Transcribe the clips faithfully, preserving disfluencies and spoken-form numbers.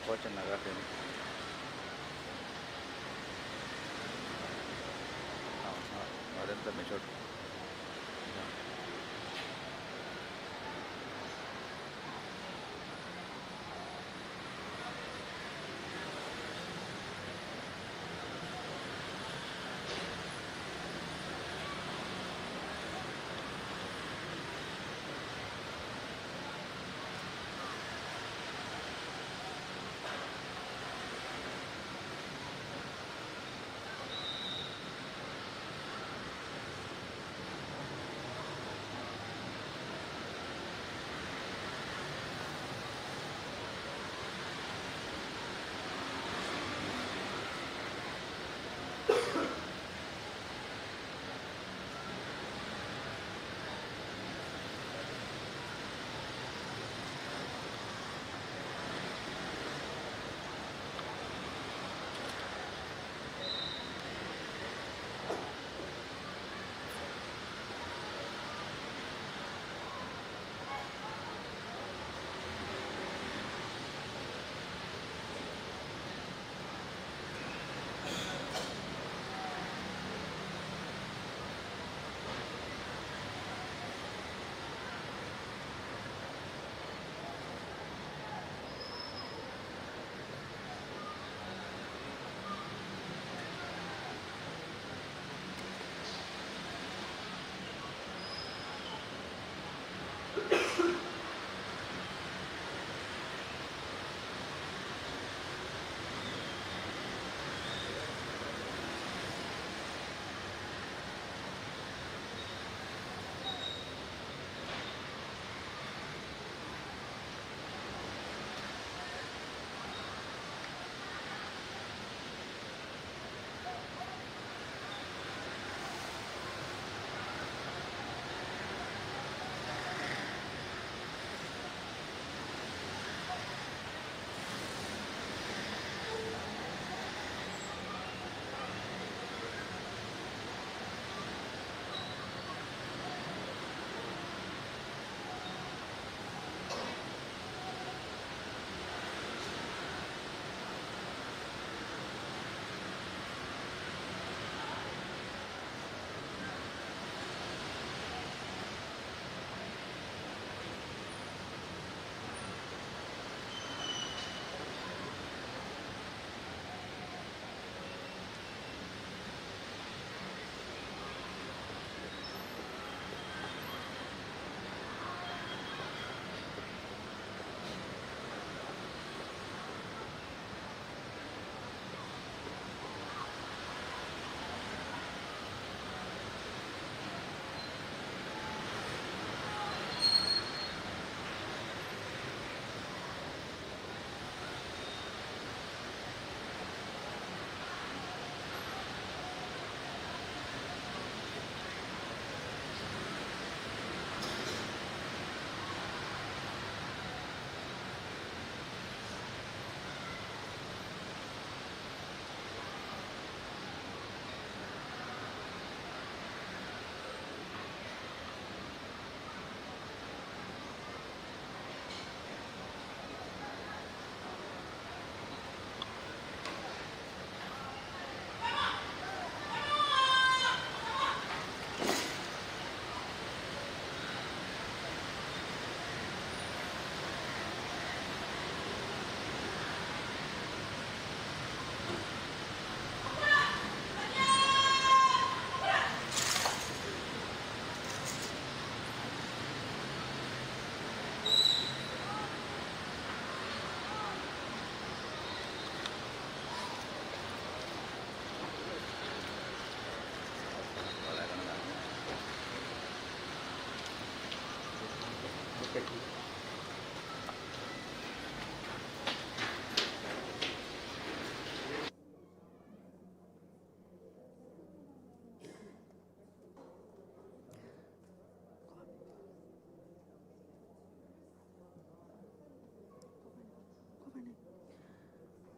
ކޯޗަށް ނަގާފައި. އާ، އާ، އާ، ދެން މެޗޯޑް.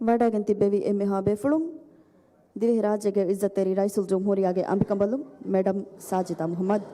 ވަޑައިގެން ތިއްބެވި އެންމެހާ ބޭފުޅުން، ދިވެހިރާއްޖޭގެ އިއްޒަތްތެރި ރައީސުލްޖުމްހޫރިއްޔާގެ އަނބިކަނބަލުން މެޑަމް ސާޖިދާ މުޙައްމަދު.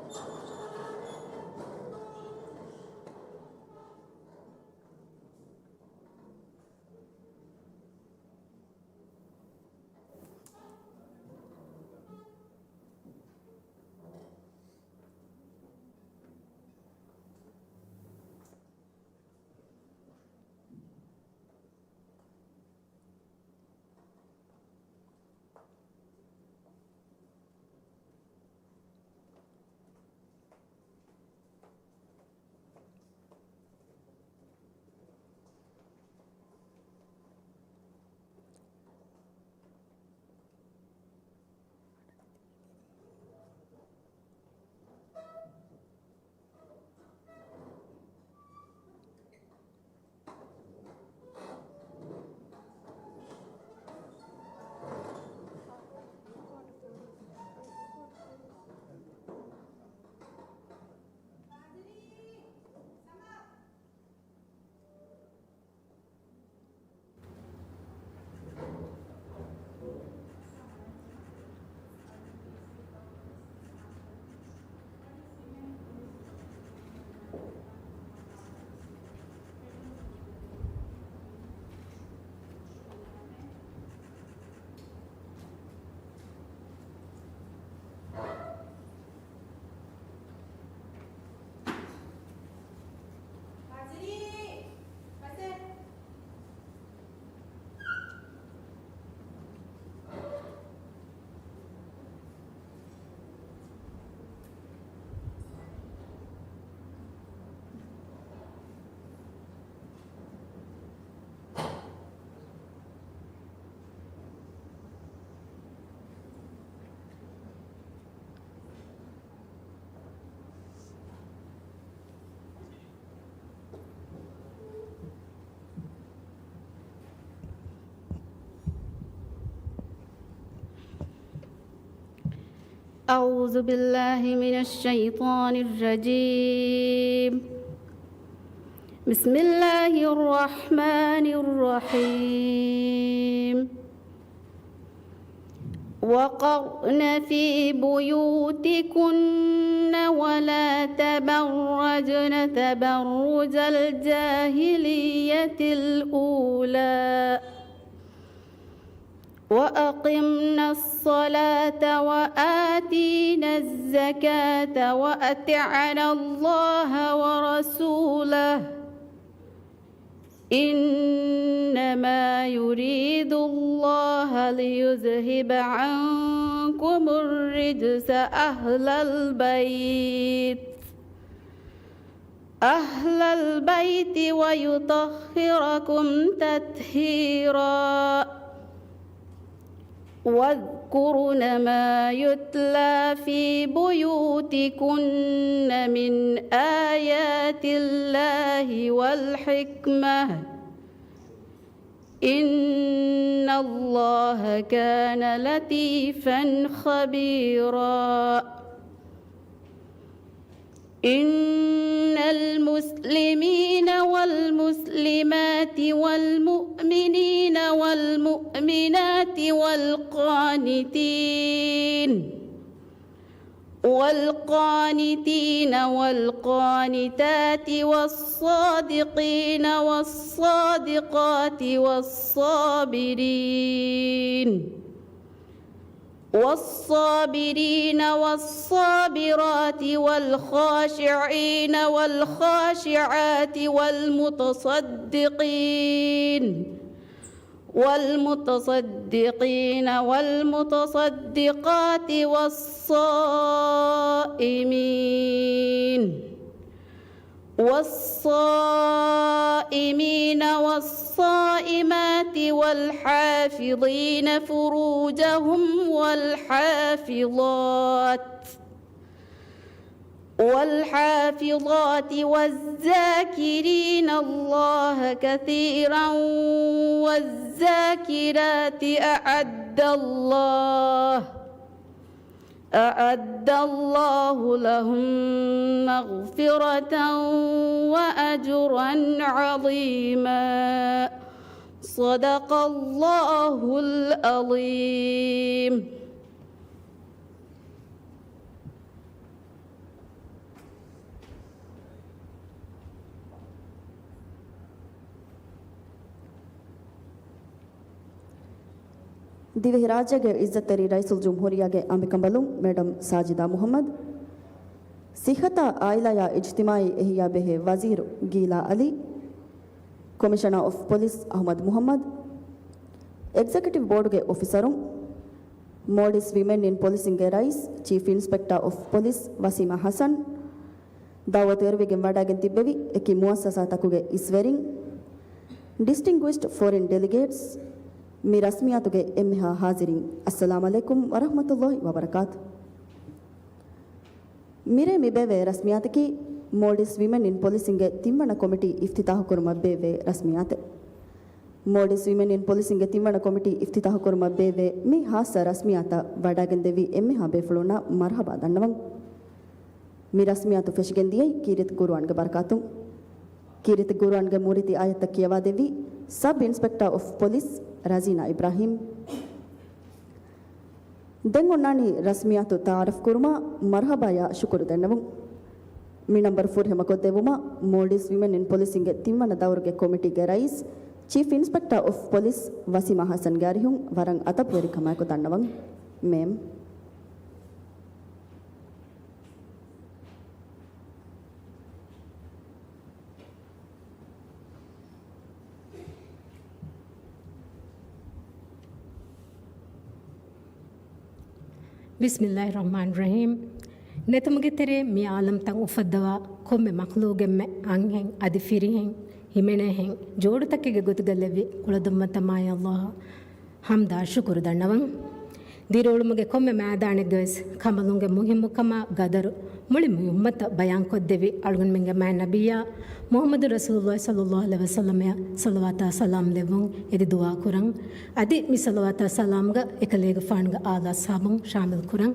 أعوذ بالله من الشيطان الرجيم. بسم الله الرحمن الرحيم. وقرن في بيوتكن ولا تبرجن تبرج الجاهلية الأولى وأقمن الصلاة وآتين الزكاة وأطعن الله ورسوله إنما يريد الله ليذهب عنكم الرجس أهل البيت أهل البيت ويطهركم تطهيرا. واذكرن ما يتلى في بيوتكن من آيات الله والحكمة إن الله كان لطيفا خبيرا. إن المسلمين والمسلمات والمؤمنين والمؤمنات والقانتين والقانتين والقانتات والصادقين والصادقات والصابرين والصابرين والصابرات والخاشعين والخاشعات والمتصدقين والمتصدقين والمتصدقات والصائمين والصائمين والصائمات والحافظين فروجهم والحافظات والحافظات والذاكرين الله كثيرا والذاكرات أعد الله أعد الله لهم مغفرة وأجرا عظيما. صدق الله العظيم. ދިވެހިރާއްޖޭގެ އިއްޒަތްތެރި ރައީސުލްޖުމްހޫރިއްޔާގެ އަނބިކަނބަލުން މެޑަމް ސާޖިދާ މުހައްމަދު، ސިއްހަތާ އާއިލާއާ އިޖްތިމާއީ އެހީއާ ބެހޭ ވަޒީރު ގީލާ އަލީ، ކޮމިޝަނާ އޮފް ޕޮލިސް އަހުމަދު މުހައްމަދު، އެގްޒެކެޓިވް ބޯޑުގެ އޮފިސަރުން، މޯލްޑިވްސް ވިމެން އިން ޕޮލިސިންގެ ރައީސް، ޗީފް އިންސްޕެކްޓާ އޮފް ޕޮލިސް ވަސީމާ ހަސަން، ދައުވަތު އެރުވިގެން ވަޑައިގެން ތިއްބެވި އެކި މުއައްސަސާތަކުގެ އިސްވެރިން، ޑިސްޓިންގުއިޝްޑް ފޮރިން ޑެލިގޭޓްސް، މި ރަސްމިއްޔާތުގެ އެންމެހާ ހާޒިރިން، އައްސަލާމް ޢަލައިކުމް ވަރަޙްމަތުﷲ ވަބަރަކާތު. މިރޭ މި ބޭއްވޭ ރަސްމިއްޔާތަކީ، މޯލްޑިވްސް ވިމެން އިން ޕޮލިސިންގެ ތިންވަނަ ކޮމިޓީ އިފްތިތާޙު ކުރުމަށް ބޭއްވޭ ރަސްމިއްޔާތެއް. މޯލްޑިވްސް ވިމެން އިން ޕޮލިސިންގެ ތިންވަނަ ކޮމިޓީ އިފްތިތާޙު ކުރުމަށް ބޭއްވޭ މި ހާއްސަ ރަސްމިއްޔާތަށް ވަޑައިގެންދެވި އެންމެހާ ބޭފުޅުންނަށް މަރުޙަބާ ދަންނަވަން. މި ރަސްމިއްޔާތު ފެށިގެން ދިޔައީ ކީރިތި ޤުރުއާންގެ ބަރަކާތުން. ކީރިތި ޤުރުއާންގެ މޫރިތި އާޔަތްތައް ކިޔަވާދެއްވީ ސަބް އިންސްޕެކްޓާ އޮފް ޕޮލިސް ރަޒީނާ އިބްރާހީމް. ދެން އޮންނާނީ ރަސްމިއްޔާތު ތަޢާރަފް ކުރުމަށް މަރުޙަބާޔާ ޝުކުރު ދެންނެވުން. މި ނަންބަރު ފުރިހަމަކޮށްދެއްވުމަށް މޯލްޑިވްސް ވިމެން އިން ޕޮލިސިންގެ ތިންވަނަ ދައުރުގެ ކޮމިޓީގެ ރައީސް، ޗީފް އިންސްޕެކްޓާ އޮފް ޕޮލިސް ވަސީމާ ހަސަންގެ އަރިހުން ވަރަށް އަދަބުވެރިކަމާއެކު ދަންނަވަން. މޭމް. ބިސްމިއްލާހި ރަޙްމާނި ރަޙީމް. ނެތުމުގެ ތެރޭ މި ޢާލަމްތައް އުފައްދަވާ ކޮންމެ މަޚްލޫޤެއްމެ އަންހެން އަދި ފިރިހެން ހިމެނޭހެން ޖޯޑުތަކެއްގެ ގޮތުގަ ލެއްވި ކުޅަދުންވަންތަ މާތް ﷲ އަށް ޙަމްދާ ޝުކުރު ދަންނަވަން. ދިރިއުޅުމުގެ ކޮންމެ މައިދާނެއްގަވެސް ކަނބަލުންގެ މުހިއްމުކަމާ ގަދަރު މުޅި މި އުއްމަތަށް ބަޔާންކޮށްދެއްވި އަޅުގަނޑުމެންގެ މާތް ނަބިއްޔާ މުޙައްމަދު ރަސޫލުﷲ ޞައްލަﷲ ޢަލައިހި ވަސައްލަމައަށް ޞަލަވާތާ ސަލާމް ލެއްވުން އެދި ދުޢާ ކުރަން. އަދި މި ޞަލަވާތާ ސަލާމްގަ އެކަލޭގެފާނުގެ އާލް އަޞްޙާބުން ޝާމިލް ކުރަން.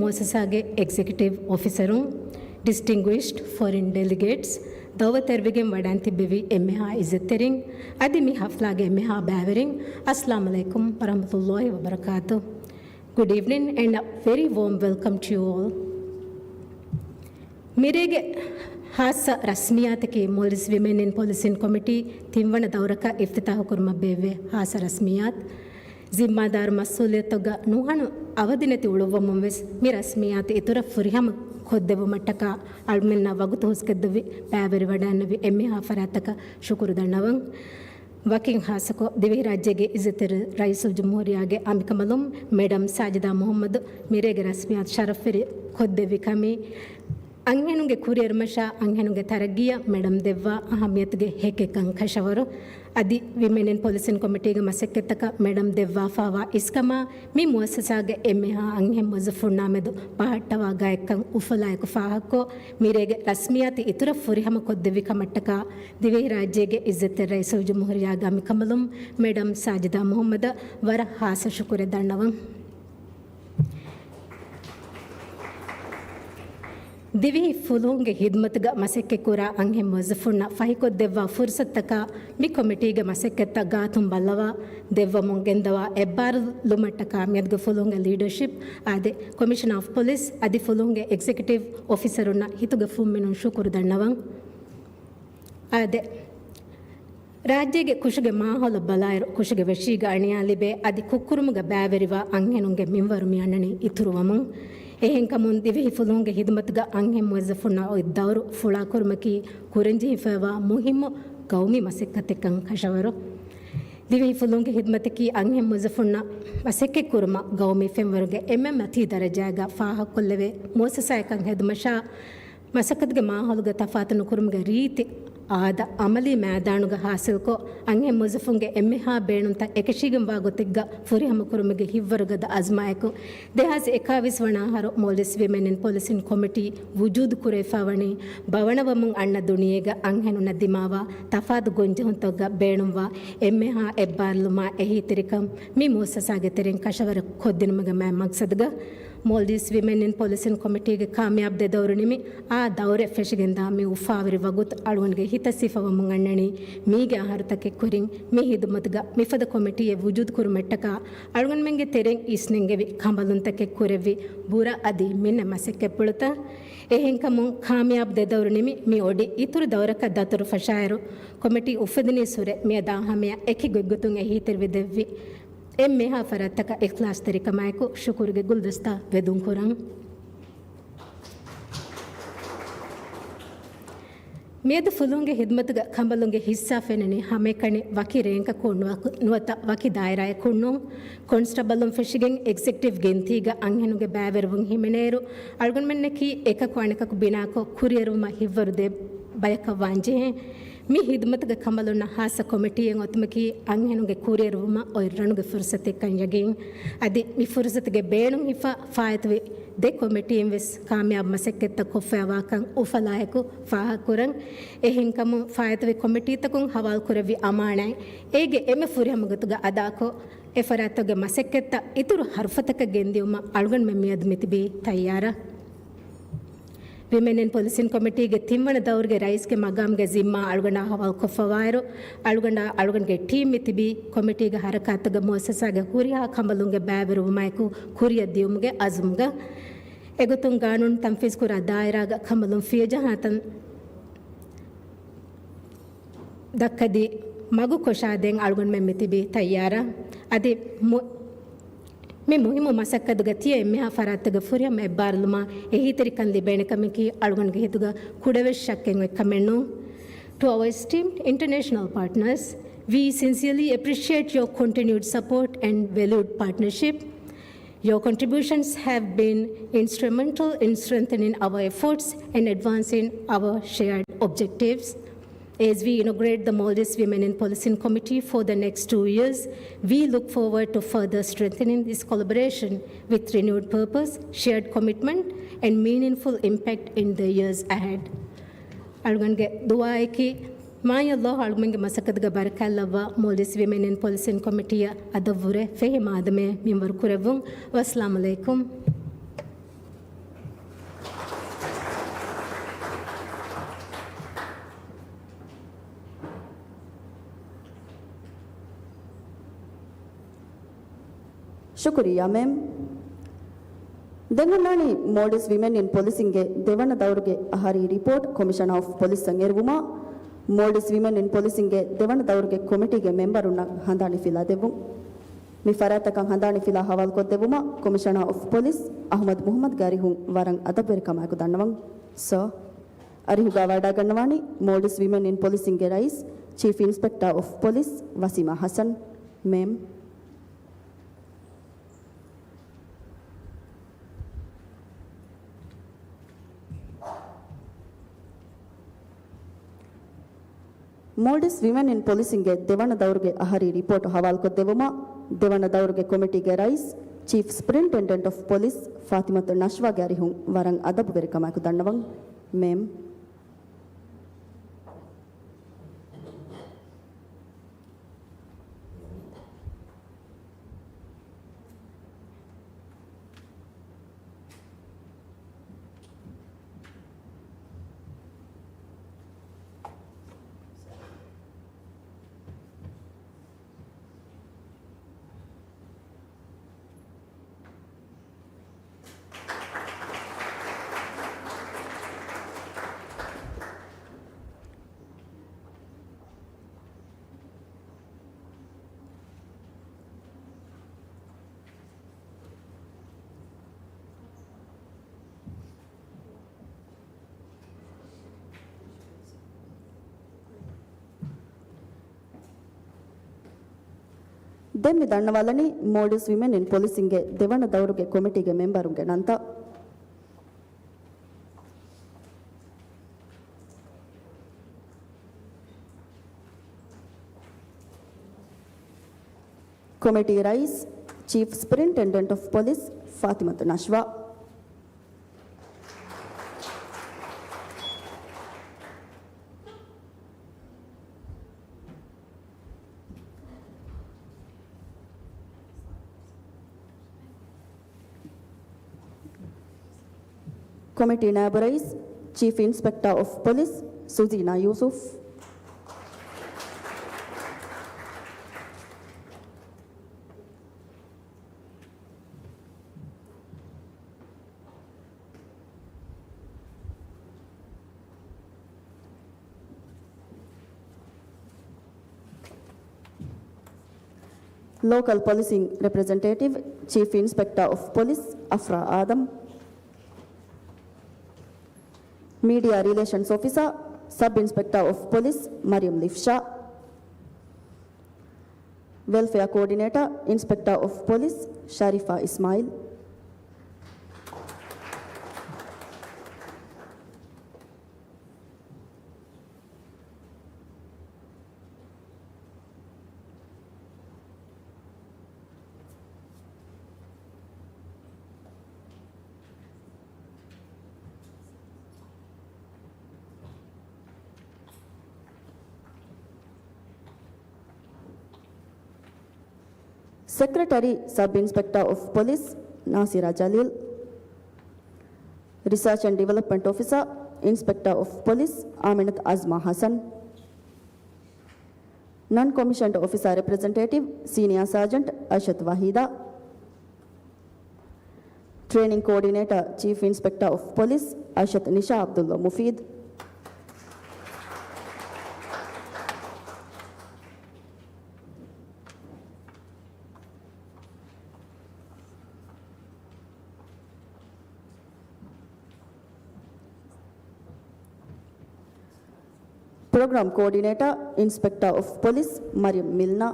މުއައްސަސާގެ އެގްޒެކެޓިވް އޮފިސަރުން، ޑިސްޓިންގުއިޝްޑް ފޮރިން ޑެލިގޭޓްސް، ދައުވަތު އެރިވިގެން ވަޑައިން ތިއްބެވި އެންމެހާ އިއްޒަތްތެރިން، އަދި މި ހަފްލާގެ އެންމެހާ ބައިވެރިން، އައްސަލާމު ޢަލައިކުމް ވަރަޙްމަތުﷲި ވަބަރަކާތު. Good evening and a very warm welcome to you all. މިރޭގެ ހާއްސަ ރަސްމިއްޔާތަކީ މޯލްޑިވްސް ވިމެން އިން ޕޮލިސިން ކޮމިޓީ ތިންވަނަ ދައުރަކަށް އިފްތިތާޙު ކުރުމަށް ބޭއްވޭ ހާއްސަ ރަސްމިއްޔާތު. ޒިންމާދާރު މަސްއޫލިއްޔަތުގަ ނުހަނު އަވަދިނެތި އުޅުއްވަމުން ވެސް މި ރަސްމިއްޔާތު އިތުރަށް ފުރިހަމަ ކޮށްދެއްވުމަށްޓަކާ އަޅުމެންނާ ވަގުތު ހުސްކޮށްދެއްވި ބައިވެރިވަޑައިގަންނެވި އެންމެހާ ފަރާތްތަކަށް ޝުކުރު ދަންނަވަން. ވަކިން ހާއްސަކޮށް، ދިވެހިރާއްޖޭގެ އިއްޒަތްތެރި ރައީސުލްޖުމްހޫރިއްޔާގެ އަނބިކަނބަލުން މެޑަމް ސާޖިދާ މުޙައްމަދު މިރޭގެ ރަސްމިއްޔާތު ޝަރަފްވެރި ކޮށްދެއްވި ކަމީ، އަންހެނުންގެ ކުރިއެރުމަށާ އަންހެނުންގެ ތަރައްގީއަށް މެޑަމް ދެއްވާ އަހައްމިޔަތުގެ ހެކެއްކަން ކަށަވަރު. އަދި ވިމެން އިން ޕޮލިސިން ކޮމިޓީގެ މަސައްކަތްތަކަށް މެޑަމް ދެއްވާފާވާ އިސްކަމާ، މި މުއައްސަސާގެ އެންމެހާ އަންހެން މުވައްޒަފުންނާމެދު ބަހައްޓަވާ ގައެއްކަން އުފަލާއެކު ފާހަގަކޮށް، މިރޭގެ ރަސްމިއްޔާތު އިތުރަށް ފުރިހަމަ ކޮށްދެއްވި ކަމަށްޓަކާ، ދިވެހިރާއްޖޭގެ އިއްޒަތްތެރި ރައީސުލްޖުމްހޫރިއްޔާގެ އަނބިކަނބަލުން މެޑަމް ސާޖިދާ މުޙައްމަދަށް ވަރަށް ހާއްސަ ޝުކުރެއް ދަންނަވަން. ދިވެހި ފުލުހުންގެ ހިދުމަތުގަ މަސައްކަތްކުރާ އަންހެން މުވައްޒަފުންނަށް ފަހިކޮށްދެއްވާ ފުރުސަތުތަކާ، މި ކޮމިޓީގެ މަސައްކަތްތައް ގާތުން ބައްލަވާ ދެއްވަމުން ގެންދަވާ އެއްބާރުލުމަށްޓަކާ މިއަދުގެ ފުލުހުންގެ ލީޑަރޝިޕް އާދެ، ކޮމިޝަނަރ އޮފް ޕޮލިސް އަދި ފުލުހުންގެ އެގްޒެކެޓިވް އޮފިސަރުންނަށް ހިތުގެ ފުންމިނުން ޝުކުރު ދަންނަވަން. އާދެ، ރާއްޖޭގެ ކުށުގެ މާހައުލަށް ބަލާއިރު، ކުށުގެ ވެށީގަ އަނިޔާ ލިބޭ އަދި ކުށްކުރުމުގަ ބައިވެރިވާ އަންހެނުންގެ މިންވަރު މި އަންނަނީ އިތުރުވަމުން. އެހެންކަމުން، ދިވެހި ފުލުހުންގެ ހިދުމަތުގަ އަންހެން މުވައްޒަފުންނަށް އޮތް ދައުރު ފުޅާކުރުމަކީ ކުރަންޖެހިފައިވާ މުހިއްމު ގައުމީ މަސައްކަތެއްކަން ކަށަވަރު. ދިވެހި ފުލުހުންގެ ހިދުމަތަކީ އަންހެން މުވައްޒަފުންނަށް މަސައްކަތްކުރުމަށް ގައުމީ ފެންވަރުގެ އެންމެ މަތީ ދަރަޖައިގަ ފާހަގަކޮށްލެވޭ މުއައްސަސާއެއްކަން ހެދުމަށާ، މަސައްކަތުގެ މާހައުލުގަ ތަފާތު ނުކުރުމުގެ ރީތި އާދަ، އަމަލީ މައިދާނުގަ ހާސިލްކޮށް، އަންހެން މުވައްޒަފުންގެ އެންމެހާ ބޭނުންތައް އެކަށީގެންވާ ގޮތެއްގަ ފުރިހަމަ ކުރުމުގެ ހިތްވަރުގަދަ އަޒުމާއެކު، ދެހާސް އެކާވީސް ވަނަ އަހަރު މޯލްޑިވްސް ވިމެން އިން ޕޮލިސިން ކޮމިޓީ ވުޖޫދު ކުރެވިފާވަނީ، ބަވަނަވަމުން އަންނަ ދުނިޔޭގަ އަންހެނުންނަށް ދިމާވާ ތަފާތު ގޮންޖެހުންތަކުގަ ބޭނުންވާ އެންމެހާ އެއްބާރުލުމާ އެހީތެރިކަން މި މުއައްސަސާގެ ތެރެއިން ކަށަވަރު ކޮށްދިނުމުގެ މާތް މަގްސަދުގަ، މޯލްޑިވްސް ވިމެން އިން ޕޮލިސިން ކޮމިޓީގެ ކާމިޔާބު ދެ ދައުރު ނިމި، އާ ދައުރެއް ފެށިގެންދާ މި އުފާވެރި ވަގުތު އަޅުގަނޑުގެ ހިތަށް ސިފަވަމުން އަންނަނީ، މީގެ އަހަރުތަކެއް ކުރިން މި ހިދުމަތުގަ މިފަދަ ކޮމިޓީއެއް ވުޖޫދު ކުރުމަށްޓަކާ، އަޅުގަނޑުމެންގެ ތެރެއިން އިސްނެންގެވި ކަނބަލުންތަކެއް ކުރެއްވި ބުރަ އަދި މިންނަ މަސައްކަތްޕުޅުތައް. އެހެންކަމުން، ކާމިޔާބު ދެ ދައުރު ނިމި މި އޮޑި އިތުރު ދައުރަކަށް ދަތުރު ފަށާއިރު، ކޮމިޓީ އުފެދުނީސް ހުރެ މިއަދާ ހަމަޔަށް އެކި ގޮތްގޮތުން އެހީތެރިވެދެއްވި އެންމެހާ ފަރާތްތަކަށް އިޚްލާޞްތެރިކަމާއެކު ޝުކުރުގެ ގުލްދަސްތާ ވެދުން ކުރަން. މިއަދު ފުލުހުންގެ ހިދުމަތުގަ ކަނބަލުންގެ ހިއްސާ ފެންނަނީ ހަމައެކަނި ވަކި ރޭންކަކުން ނުވަ-، ނުވަތަ ވަކި ދާއިރާއަކުން ނޫން. ކޮންސްޓަބަލުން ފެށިގެން އެގްޒެކެޓިވް ގިންތީގަ އަންހެނުންގެ ބައިވެރިވުން ހިމެނޭއިރު، އަޅުގަނޑުމެންނަކީ އެކަކު އަނެކަކު ބިނާކޮށް ކުރިއެރުވުމަށް ހިތްވަރު ދޭ ބަޔަކަށް ވާންޖެހޭ. މި ހިދުމަތުގެ ކަނބަލުންނަށް ހާއްސަ ކޮމިޓީއެއް އޮތުމަކީ އަންހެނުންގެ ކުރިއެރުވުމަށް އޮތް ރަނުގެ ފުރުސަތެއްކަން ޔަގީން. އަދި މި ފުރުސަތުގެ ބޭނުން ހިފާ ފާއިތުވި ދެ ކޮމިޓީން ވެސް ކާމިޔާބު މަސައްކަތްތައް ކޮށްފައިވާކަން އުފަލާއެކު ފާހަގަކުރަން. އެހެންކަމުން ފާއިތުވި ކޮމިޓީތަކުން ހަވާލުކުރެއްވި އަމާނާތް އޭގެ އެންމެ ފުރިހަމަ ގޮތުގަ އަދާކޮށް، އެ ފަރާތްތަކުގެ މަސައްކަތްތައް އިތުރު ހަރުފަތަކަށް ގެންދިއުމަށް އަޅުގަނޑުމެން މިއަދު މިތިބީ ތައްޔާރަށް. ވިމެން އިން ޕޮލިސިން ކޮމިޓީގެ ތިންވަނަ ދައުރުގެ ރައީސްގެ މަގާމްގެ ޒިންމާ އަޅުގަނޑާ ހަވާލުކޮށްފަވާއިރު، އަޅުގަނޑާ އަޅުގަނޑުގެ ޓީމް މިތިބީ ކޮމިޓީގެ ހަރަކާތުގަ މުއައްސަސާގެ ހުރިހާ ކަނބަލުންގެ ބައިވެރިވުމާއެކު ކުރިއަށް ދިޔުމުގެ އަޒުމުގަ. އެގޮތުން ގާނޫނު ތަންފީޒުކުރާ ދާއިރާގަ ކަނބަލުން ފިޔަޖަހާ ތަން ދައްކަދީ މަގު ކޮށާދޭން އަޅުގަނޑުމެން މިތިބީ ތައްޔާރަށް. އަދި މު-، މި މުހިއްމު މަސައްކަތުގަ ތިޔަ އެންމެހާ ފަރާތްތަކުގެ ފުރިހަމަ އެއްބާރުލުމާ އެހީތެރިކަން ލިބޭނެ ކަމަކީ އަޅުގަނޑުގެ ހިތުގަ ކުޑަވެސް ޝައްކެއް އޮތް ކަމެއް ނޫން. To our esteemed international partners, we sincerely appreciate your continued support and valued partnership. Your contributions have been instrumental in strengthening our efforts and advancing our shared objectives. As we inaugurate the Maldives Women in Policing Committee for the next two years, we look forward to further strengthening this collaboration with renewed purpose, shared commitment, and meaningful impact in the years ahead. އަޅުގަނޑުގެ ދުޢާއަކީ، މާތް ﷲ އަޅުގަނޑުގެ މަސައްކަތުގެ ބަރަކާތް ލައްވާ މޯލްޑިވްސް ވިމެން އިން ޕޮލިސިން ކޮމިޓީއަށް އަދަށްވުރެ ފެހި މާދަމާއެއް މިންވަރު ކުރެއްވުން. ވައްސަލާމް ޢަލައިކުމް. ޝުކުރިއްޔާ މެމް. ދެން އޮންނާނީ މޯލްޑިވްސް ވިމެން އިން ޕޮލިސިންގެ ދެވަނަ ދައުރުގެ އަހަރީ ރިޕޯޓް ކޮމިޝަނާ އޮފް ޕޮލިސްއަށް އެރުވުމަށް. މޯލްޑިވްސް ވިމެން އިން ޕޮލިސިންގެ ދެވަނަ ދައުރުގެ ކޮމިޓީގެ މެމްބަރުންނަށް ހަނދާނީ ފިލާ ދެއްވުން. މި ފަރާތްތަކަށް ހަނދާނީ ފިލާ ހަވާލުކޮށްދެއްވުމަށް ކޮމިޝަނާ އޮފް ޕޮލިސް އަޙްމަދު މުޙައްމަދުގެ އަރިހުން ވަރަށް އަދަބުވެރިކަމާއެކު ދަންނަވަން. ސާ، އަރިހުގަ ވަޑައިގަންނަވާނީ މޯލްޑިވްސް ވިމެން އިން ޕޮލިސިންގެ ރައީސް، ޗީފް އިންސްޕެކްޓާ އޮފް ޕޮލިސް ވަސީމާ ޙަސަން. މެމް. މޯލްޑިވްސް ވިމެން އިން ޕޮލިސިންގެ ދެވަނަ ދައުރުގެ އަހަރީ ރިޕޯޓު ހަވާލުކޮށްދެއްވުމަށް، ދެވަނަ ދައުރުގެ ކޮމިޓީގެ ރައީސް، ޗީފް ސުޕްރިންޓެންޑެންޓް އޮފް ޕޮލިސް ފާތިމަތު ނަޝްވާގެ އަރިހުން ވަރަށް އަދަބުވެރިކަމާއެކު ދަންނަވަން. މެމް. ދެން މި ދަންނަވާލަނީ މޯލްޑިވްސް ވިމެން އިން ޕޮލިސިންގެ ދެވަނަ ދައުރުގެ ކޮމިޓީގެ މެމްބަރުންގެ ނަންތައް. ކޮމިޓީ ރައީސް، ޗީފް ސުޕްރިންޓެންޑެންޓް އޮފް ޕޮލިސް، ފާތިމަތު ނަޝްވާ. ކޮމިޓީ ނާއިބު ރައީސް، ޗީފް އިންސްޕެކްޓާ އޮފް ޕޮލިސް، ސުޒީނާ ޔޫސުފް. ލޯކަލް ޕޮލިސިން ރެޕްރެޒެންޓޭޓިވް، ޗީފް އިންސްޕެކްޓާ އޮފް ޕޮލިސް، އަފްރާ އާދަމް. މީޑިއާ ރިލޭޝަންސް އޮފިސަރ، ސަބް އިންސްޕެކްޓާ އޮފް ޕޮލިސް، މަރިޔަމް ލިފްޝާ. ވެލްފެއާ ކޯޑިނޭޓަރ، އިންސްޕެކްޓާ އޮފް ޕޮލިސް، ޝަރީފާ އިސްމާއިލް. ސެކްރެޓަރީ، ސަބް އިންސްޕެކްޓާ އޮފް ޕޮލިސް، ނާސިރާ ޖަލީލް. ރިސާޗް އެންޑް ޑިވެލޮޕްމަންޓް އޮފިސަރ، އިންސްޕެކްޓާ އޮފް ޕޮލިސް، އާމިނަތު އަޒްމާ ހަސަން. ނަން ކޮމިޝަންޑް އޮފިސަރ ރެޕްރެޒެންޓޭޓިވް، ސީނިއާ ސާޖަންޓް އައިޝަތު ވަހީދާ. ޓްރޭނިން ކޯޑިނޭޓަރ، ޗީފް އިންސްޕެކްޓާ އޮފް ޕޮލިސް، އައިޝަތު ނިޝާ އަބްދުﷲ މުފީދު. ޕްރޮގްރާމް ކޯޑިނޭޓަރ، އިންސްޕެކްޓާ އޮފް ޕޮލިސް، މަރިޔަމް މިލްނާ.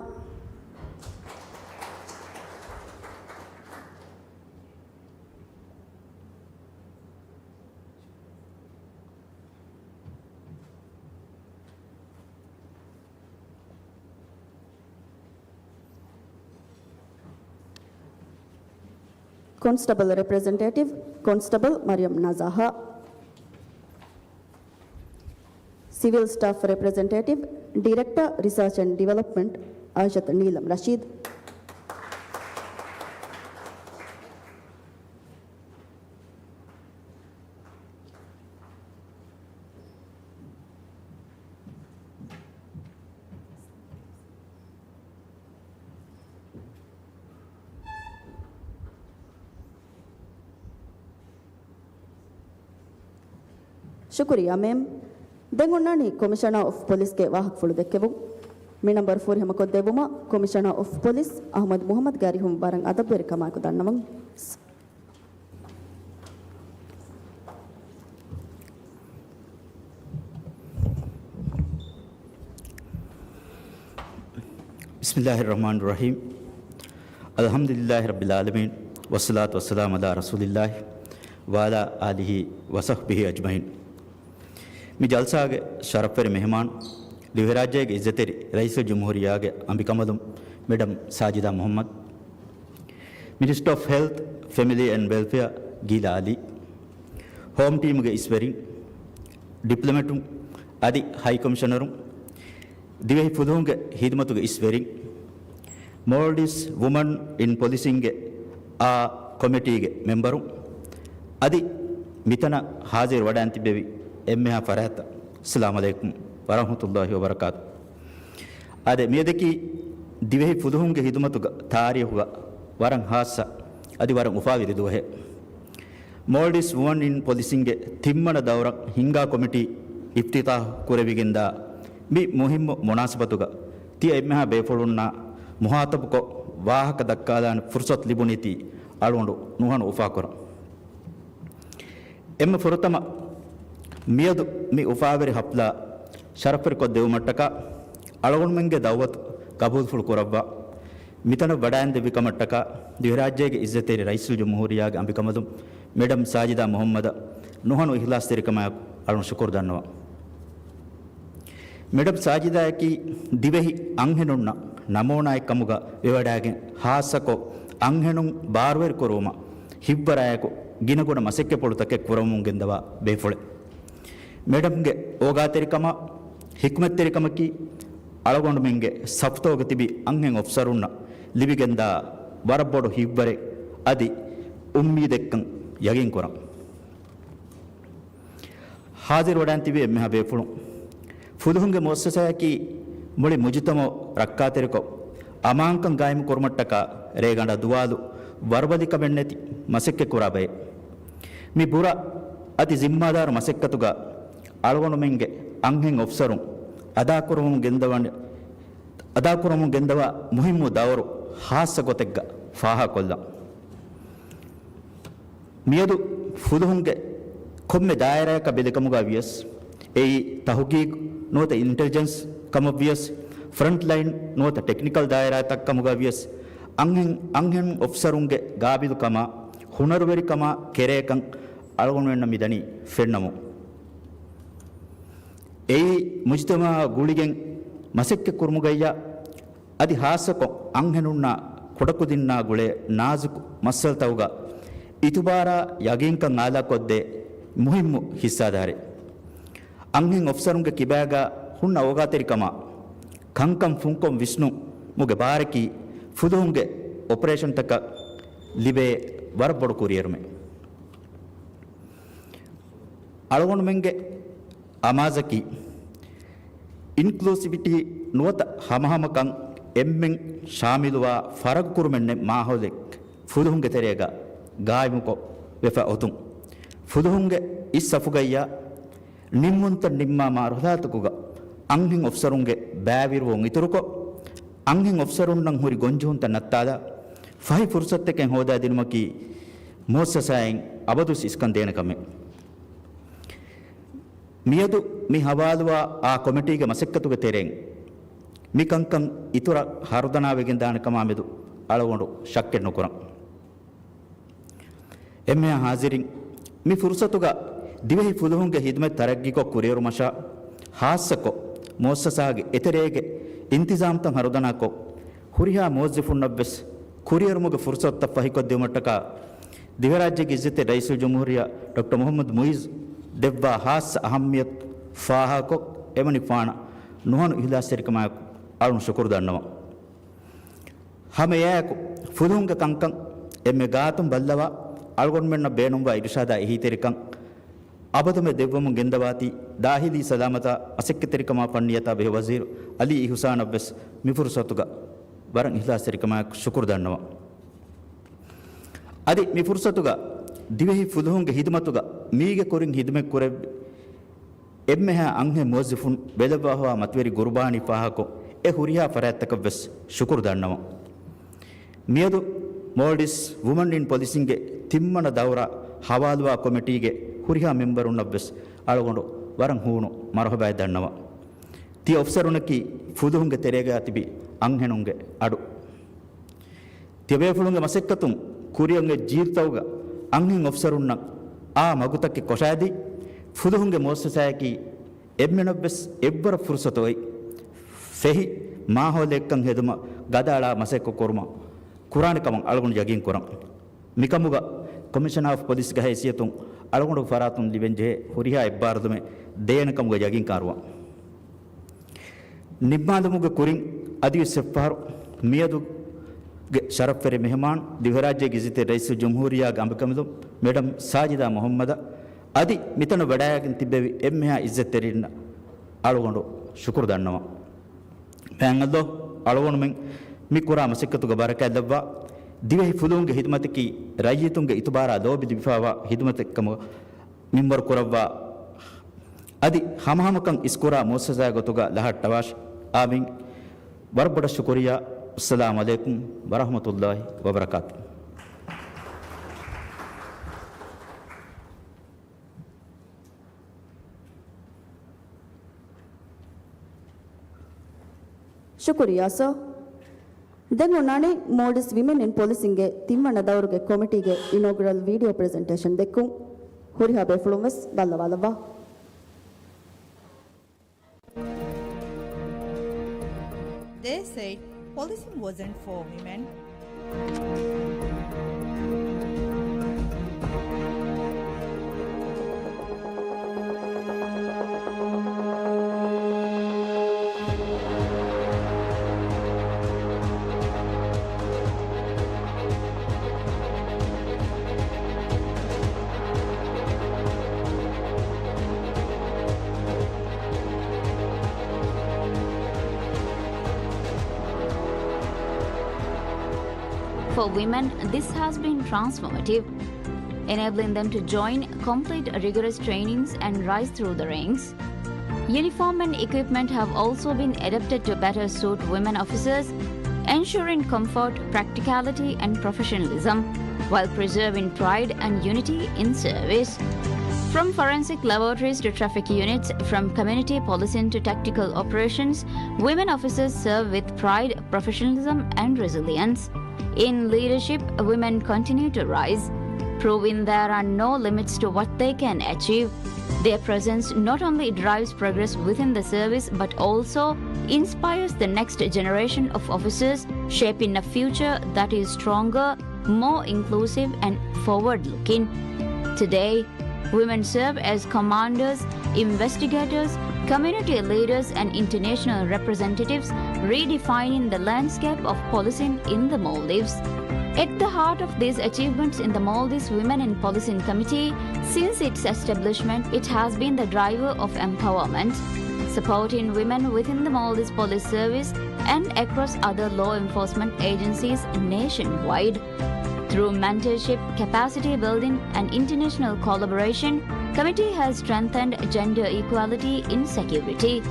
ކޮންސްޓަބަލް ރެޕްރެޒެންޓޭޓިވް، ކޮންސްޓަބަލް މަރިޔަމް ނަޒާހާ. ސިވިލް ސްޓާފް ރެޕްރެޒެންޓޭޓިވް، ޑިރެކްޓަރ، ރިސާޗް އެންޑް ޑިވެލޮޕްމަންޓް، އާއިޝަތު ނީލަމް ރަޝީދު. ޝުކުރިއްޔާ މޭމް. ދެން އޮންނާނީ ކޮމިޝަނާ އޮފް ޕޮލިސްގެ ވާހަކަފުޅު ދެއްކެވުން. މި ނަންބަރު ފުރިހަމަކޮށްދެއްވުމަށް ކޮމިޝަނާ އޮފް ޕޮލިސް އަހްމަދު މުހައްމަދުގެ އަރިހުން ވަރަށް އަދަބުވެރިކަމާއެކު ދަންނަވަން. بسم الله الرحمن الرحيم. الحمد لله رب العالمين، والصلاة والسلام على رسول الله وعلى آله وصحبه أجمعين. މި ޖަލްސާގެ ޝަރަފްވެރި މެހެމާން، ދިވެހިރާއްޖޭގެ އިއްޒަތްތެރި ރައީސުލްޖުމްހޫރިއްޔާގެ އަނބިކަނބަލުން މެޑަމް ސާޖިދާ މުހައްމަދު، މިނިސްޓަރ އޮފް ހެލްތް، ފެމިލީ އެންޑް ވެލްފެއާ ގީލާ އަލީ، ހޯމް ޓީމުގެ އިސްވެރިން، ޑިޕްލޮމެޓުން އަދި ހައި ކޮމިޝަނަރުން، ދިވެހި ފުލުހުންގެ ހިދުމަތުގެ އިސްވެރިން، މޯލްޑިވްސް ވުމަން އިން ޕޮލިސިންގެ އާ ކޮމިޓީގެ މެމްބަރުން، އަދި މިތަނަށް ހާޒިރު ވަޑައިން ތިއްބެވި އެންމެހާ ފަރާތްތައް، އައްސަލާމު ޢަލައިކުމް ވަރަޙްމަތުﷲި ވަބަރަކާތު. އާދެ، މިއަދަކީ ދިވެހި ފުލުހުންގެ ހިދުމަތުގަ ތާރީޚުގަ ވަރަށް ހާއްސަ އަދި ވަރަށް އުފާވެރި ދުވަހެއް. މޯލްޑިވްސް ވުމަން އިން ޕޮލިސިންގެ ތިންވަނަ ދައުރަށް ހިންގާ ކޮމިޓީ އިފްތިތާޙު ކުރެވިގެންދާ މި މުހިއްމު މުނާސަބަތުގަ ތިޔަ އެންމެހާ ބޭފުޅުންނާ މުހާތަބުކޮށް ވާހަކަ ދައްކާލާނެ ފުރުޞަތު ލިބުނީތީ އަޅުގަނޑު ނުހަނު އުފާކުރަން. އެންމެ ފުރަތަމަ މިއަދު މި އުފާވެރި ޙަފްލާ ޝަރަފްވެރިކޮށްދެއްވުމަށްޓަކާ އަޅުގަނޑުމެންގެ ދައުވަތު ގަބޫލުފުޅު ކުރައްވާ، މިތަނަށް ވަޑައިންދެއްވި ކަމަށްޓަކާ ދިވެހިރާއްޖޭގެ އިއްޒަތްތެރި ރައީސުލްޖުމްހޫރިއްޔާގެ އަނބިކަނބަލުން މެޑަމް ސާޖިދާ މުހައްމަދަށް ނުހަނު އިޚްލާޞްތެރިކަމާއެކު އަޅުން ޝުކުރު ދަންނަވަން. މެޑަމް ސާޖިދާއަކީ ދިވެހި އަންހެނުންނަށް ނަމޫނާއެއް ކަމުގަ ވެވަޑައިގެން، ހާއްސަކޮށް އަންހެނުން ބާރުވެރިކުރުވުމަށް ހިތްވަރާއެކު ގިނަގުނަ މަސައްކަތްޕުޅުތަކެއް ކުރަމުން ގެންދަވާ ބޭފުޅެއް. މެޑަމްގެ އޯގާތެރިކަމާ ޙިކްމަތްތެރިކަމަކީ އަޅުގަނޑުމެންގެ ސަފުތަކުގަ ތިބި އަންހެން އޮފިސަރުންނަށް ލިބިގެންދާ ވަރަށް ބޮޑު ހިތްވަރެއް އަދި އުއްމީދެއްކަން ޔަގީންކުރަން. ހާޒިރުވެޑާން ތިބި އެންމެހާ ބޭފުޅުން، ފުލުހުންގެ މުއައްސަސާއަކީ މުޅި މުޖުތަމަޢު ރައްކާތެރިކޮށް، އަމާންކަން ގާއިމު ކުރުމަށްޓަކާ ރޭގަނޑާ ދުވާލު ވަރުބަލިކަމެއްނެތި މަސައްކަތް ކުރާ ބައެއް. މި ބުރަ އަދި ޒިންމާދާރު މަސައްކަތުގަ އަޅުގަނޑުމެންގެ އަންހެން އޮފިސަރުން އަދާކުރަމުން ގެންދަވަން، އަދާކުރަމުން ގެންދަވާ މުހިއްމު ދައުރު ހާއްސަ ގޮތެއްގަ ފާހަގަކޮށްލަން. މިއަދު ފުލުހުންގެ ކޮންމެ ދާއިރާއަކަށް ބެލިކަމުގަ ވިޔަސް، އެއީ ތަހުގީގު ނުވަތަ އިންޓެލިޖެންސް ކަމަށް ވިޔަސް، ފްރަންޓްލައިން ނުވަތަ ޓެކްނިކަލް ދާއިރާތައް ކަމުގަ ވިޔަސް، އަންހެން، އަންހެން އޮފިސަރުންގެ ގާބިލުކަމާ، ހުނަރުވެރިކަމާ ކެރޭކަން އަޅުގަނޑުމެންނަށް މިދަނީ ފެންނަމުން. އެއީ މުޖުތަމަޢާ ގުޅިގެން މަސައްކަތް ކުރުމުގައްޔާ، އަދި ހާއްސަކޮށް އަންހެނުންނާ ކުޑަކުދިންނާ ގުޅޭ ނާޒުކު މައްސަލަތަކުގަ އިތުބާރާ ޔަގީންކަން އާލާކޮށްދޭ މުހިއްމު ހިއްސާދާރެއް. އަންހެން އޮފިސަރުންގެ ކިބާގަ ހުންނަ އޯގާތެރިކަމާ، ކަންކަން ފުންކޮށް ވިސްނުމުގެ ބާރަކީ ފުލުހުންގެ އޮޕަރޭޝަންތަކަށް ލިބޭ ވަރަށް ބޮޑު ކުރިއެރުމެއް. އަޅުގަނޑުމެންގެ އަމާޒަކީ، އިންކްލޫސިވިޓީ ނުވަތަ ހަމަހަމަކަން އެންމެން ޝާމިލުވާ ފަރަގުކުރުމެއް ނެތް މާހައުލެއް ފުލުހުންގެ ތެރޭގަ ގާއިމުކޮށް ވެފަ އޮތުން. ފުލުހުންގެ އިސް ސަފުގައްޔާ ނިންމުންތައް ނިންމާ މަރުހަލާތަކުގަ އަންހެން އޮފިސަރުންގެ ބައިވެރިވުން އިތުރުކޮށް، އަންހެން އޮފިސަރުންނަށް ހުރި ގޮންޖެހުންތައް ނައްތާލާ، ފަހި ފުރުސަތުތަކެއް ހޯދާދިނުމަކީ މުއައްސަސާއިން އަބަދުވެސް އިސްކަން ދޭނެ ކަމެއް. މިއަދު މި ހަވާލުވާ އާ ކޮމިޓީގެ މަސައްކަތުގެ ތެރެއިން މި ކަންކަން އިތުރަށް ހަރުދަނާވެގެންދާނެ ކަމާމެދު އަޅުގަނޑު ޝައްކެއް ނުކުރަން. އެންމެހާ ހާޒިރިން، މި ފުރުސަތުގަ ދިވެހި ފުލުހުންގެ ހިދުމަތް ތަރައްގީކޮށް ކުރިއެރުމަށާ، ހާއްސަކޮށް މުއައްސަސާގެ އެތެރޭގެ އިންތިޒާމްތައް ހަރުދަނާކޮށް، ހުރިހާ މުވައްޒަފުންނަށްވެސް ކުރިއެރުމުގެ ފުރުސަތުތައް ފަހިކޮށްދިއުމަށްޓަކާ، ދިވެހިރާއްޖޭގެ އިއްޒަތްތެރި ރައީސުލްޖުމްހޫރިއްޔާ ޑޮކްޓަރ މުޙައްމަދު މުޢިއްޒު ދެއްވާ ހާއްސަ އަހައްމިޔަތު ފާހަގަކޮށް، އެމަނިކުފާނަށް ނުހަނު އިހްލާސްތެރިކަމާއެކު އަޅުން ޝުކުރު ދަންނަވަން. ހަމަ އެއާއެކު ފުލުހުންގެ ކަންކަން އެންމެ ގާތުން ބައްލަވާ، އަޅުގަނޑުމެންނަށް ބޭނުންވާ އިރުޝާދާ އެހީތެރިކަން އަބަދުމެ ދެއްވަމުން ގެންދަވާތީ، ދާހިލީ ސަލާމަތާ، މަސައްކަތްތެރިކަމާ ފަންނިޔަތާ ބެހޭ ވަޒީރު އަލީ އިހުސާނަށް ވެސް މި ފުރުސަތުގަ ވަރަށް އިހްލާސްތެރިކަމާއެކު ޝުކުރު ދަންނަވަން. އަދި މި ފުރުސަތުގަ ދިވެހި ފުލުހުންގެ ހިދުމަތުގަ މީގެ ކުރިން ހިދުމަތް ކުރެއްވި އެންމެހާ އަންހެން މުވައްޒަފުން ބެލައްވާފަވާ މަތިވެރި ގުރުބާނީ ފާހަގަކޮށް، އެ ހުރިހާ ފަރާތްތަކަށް ވެސް ޝުކުރު ދަންނަވަން. މިއަދު މޯލްޑިވްސް ވުމަން އިން ޕޮލިސިންގެ ތިންވަނަ ދައުރާ ހަވާލުވާ ކޮމިޓީގެ ހުރިހާ މެމްބަރުންނަށް ވެސް އަޅުގަނޑު ވަރަށް ހޫނު މަރުހަބާއެއް ދަންނަވަން. ތި އޮފިސަރުންނަކީ ފުލުހުންގެ ތެރޭގަ ތިބި އަންހެނުންގެ އަޑު. ތިޔަބޭފުޅުންގެ މަސައްކަތުން ކުރިއަށް އޮތް ޖީލުތަކުގަ އަންހެން އޮފިސަރުންނަށް އާ މަގުތަކެއް ކޮށާދީ، ފުލުހުންގެ މުއައްސަސާއަކީ އެންމެނަށްވެސް އެއްވަރަށް ފުރުސަތު އޮތް ފެހި މާހައުލެއްކަން ހެދުމަށް ގަދައަޅާ މަސައްކަތް ކުރުމަށް ކުރާނެ ކަމަށް އަޅުގަނޑު ޔަގީން ކުރަން. މިކަމުގަ ކޮމިޝަނާ އޮފް ޕޮލިސްގެ ހައިސިއްޔަތުން އަޅުގަނޑު ފަރާތުން ލިބެން ޖެހޭ ހުރިހާ އެއްބާރުލުމެއް ދޭނެ ކަމުގަ ޔަގީން ކާރުވަން. ނިންމާލުމުގެ ކުރިން އަދިވެސް އެއްފަހަރު މިއަދުގެ ޝަރަފްވެރި މެހެމާން، ދިވެހިރާއްޖޭގެ އިއްޒަތްތެރި ރައީސުލްޖުމްހޫރިއްޔާގެ އަނބިކަނބަލުން މެޑަމް ސާޖިދާ މުހައްމަދަށް އަދި މިތަނަށް ވަޑައިގެން ތިއްބެވި އެންމެހާ އިއްޒަތްތެރިންނަށް އަޅުގަނޑު ޝުކުރު ދަންނަވަން. މާތް ﷲ އަޅުގަނޑުމެން މި ކުރާ މަސައްކަތުގަ ބަރަކާތް ލައްވާ، ދިވެހި ފުލުހުންގެ ހިދުމަތަކީ ރައްޔިތުންގެ އިތުބާރާ ލޯބި ލިބިފައިވާ ހިދުމަތެއް ކަމަށް މިންވަރު ކުރައްވާ، އަދި ހަމަހަމަކަން އިސްކުރާ މުއައްސަސާ ގޮތުގަ ލަހައްޓަވާށި. އާމީން. ވަރަށް ބޮޑަށް ޝުކުރިއްޔާ. އައްސަލާމު ޢަލައިކުމް ވަރަޙްމަތުﷲ ވަބަރަކާތު. ޝުކުރިއްޔާ ސާ. ދެން އޮންނާނީ މޯލްޑިވްސް ވިމެން އިން ޕޮލިސިންގެ ތިންވަނަ ދައުރުގެ ކޮމިޓީގެ އިނޯގުރަލް ވީޑިއޯ ޕްރެޒެންޓޭޝަން ދެއްކުން. ހުރިހާ ބޭފުޅުން ވެސް ބައްލަވާލައްވާ. They said policing wasn't for women. For women, this has been transformative, enabling them to join, complete rigorous trainings, and rise through the ranks. Uniform and equipment have also been adapted to better suit women officers, ensuring comfort, practicality, and professionalism, while preserving pride and unity in service. From forensic laboratories to traffic units, from community policing to tactical operations, women officers serve with pride, professionalism, and resilience. In leadership, women continue to rise, proving there are no limits to what they can achieve. Their presence not only drives progress within the service but also inspires the next generation of officers, shaping a future that is stronger, more inclusive, and forward-looking. Today, women serve as commanders, investigators, community leaders, and international representatives, redefining the landscape of policing in the Maldives. At the heart of these achievements in the Maldives Women in Policing Committee, since its establishment, it has been the driver of empowerment, supporting women within the Maldives Police Service and across other law enforcement agencies nationwide. Through mentorship, capacity building, and international collaboration, committee has strengthened gender equality in security.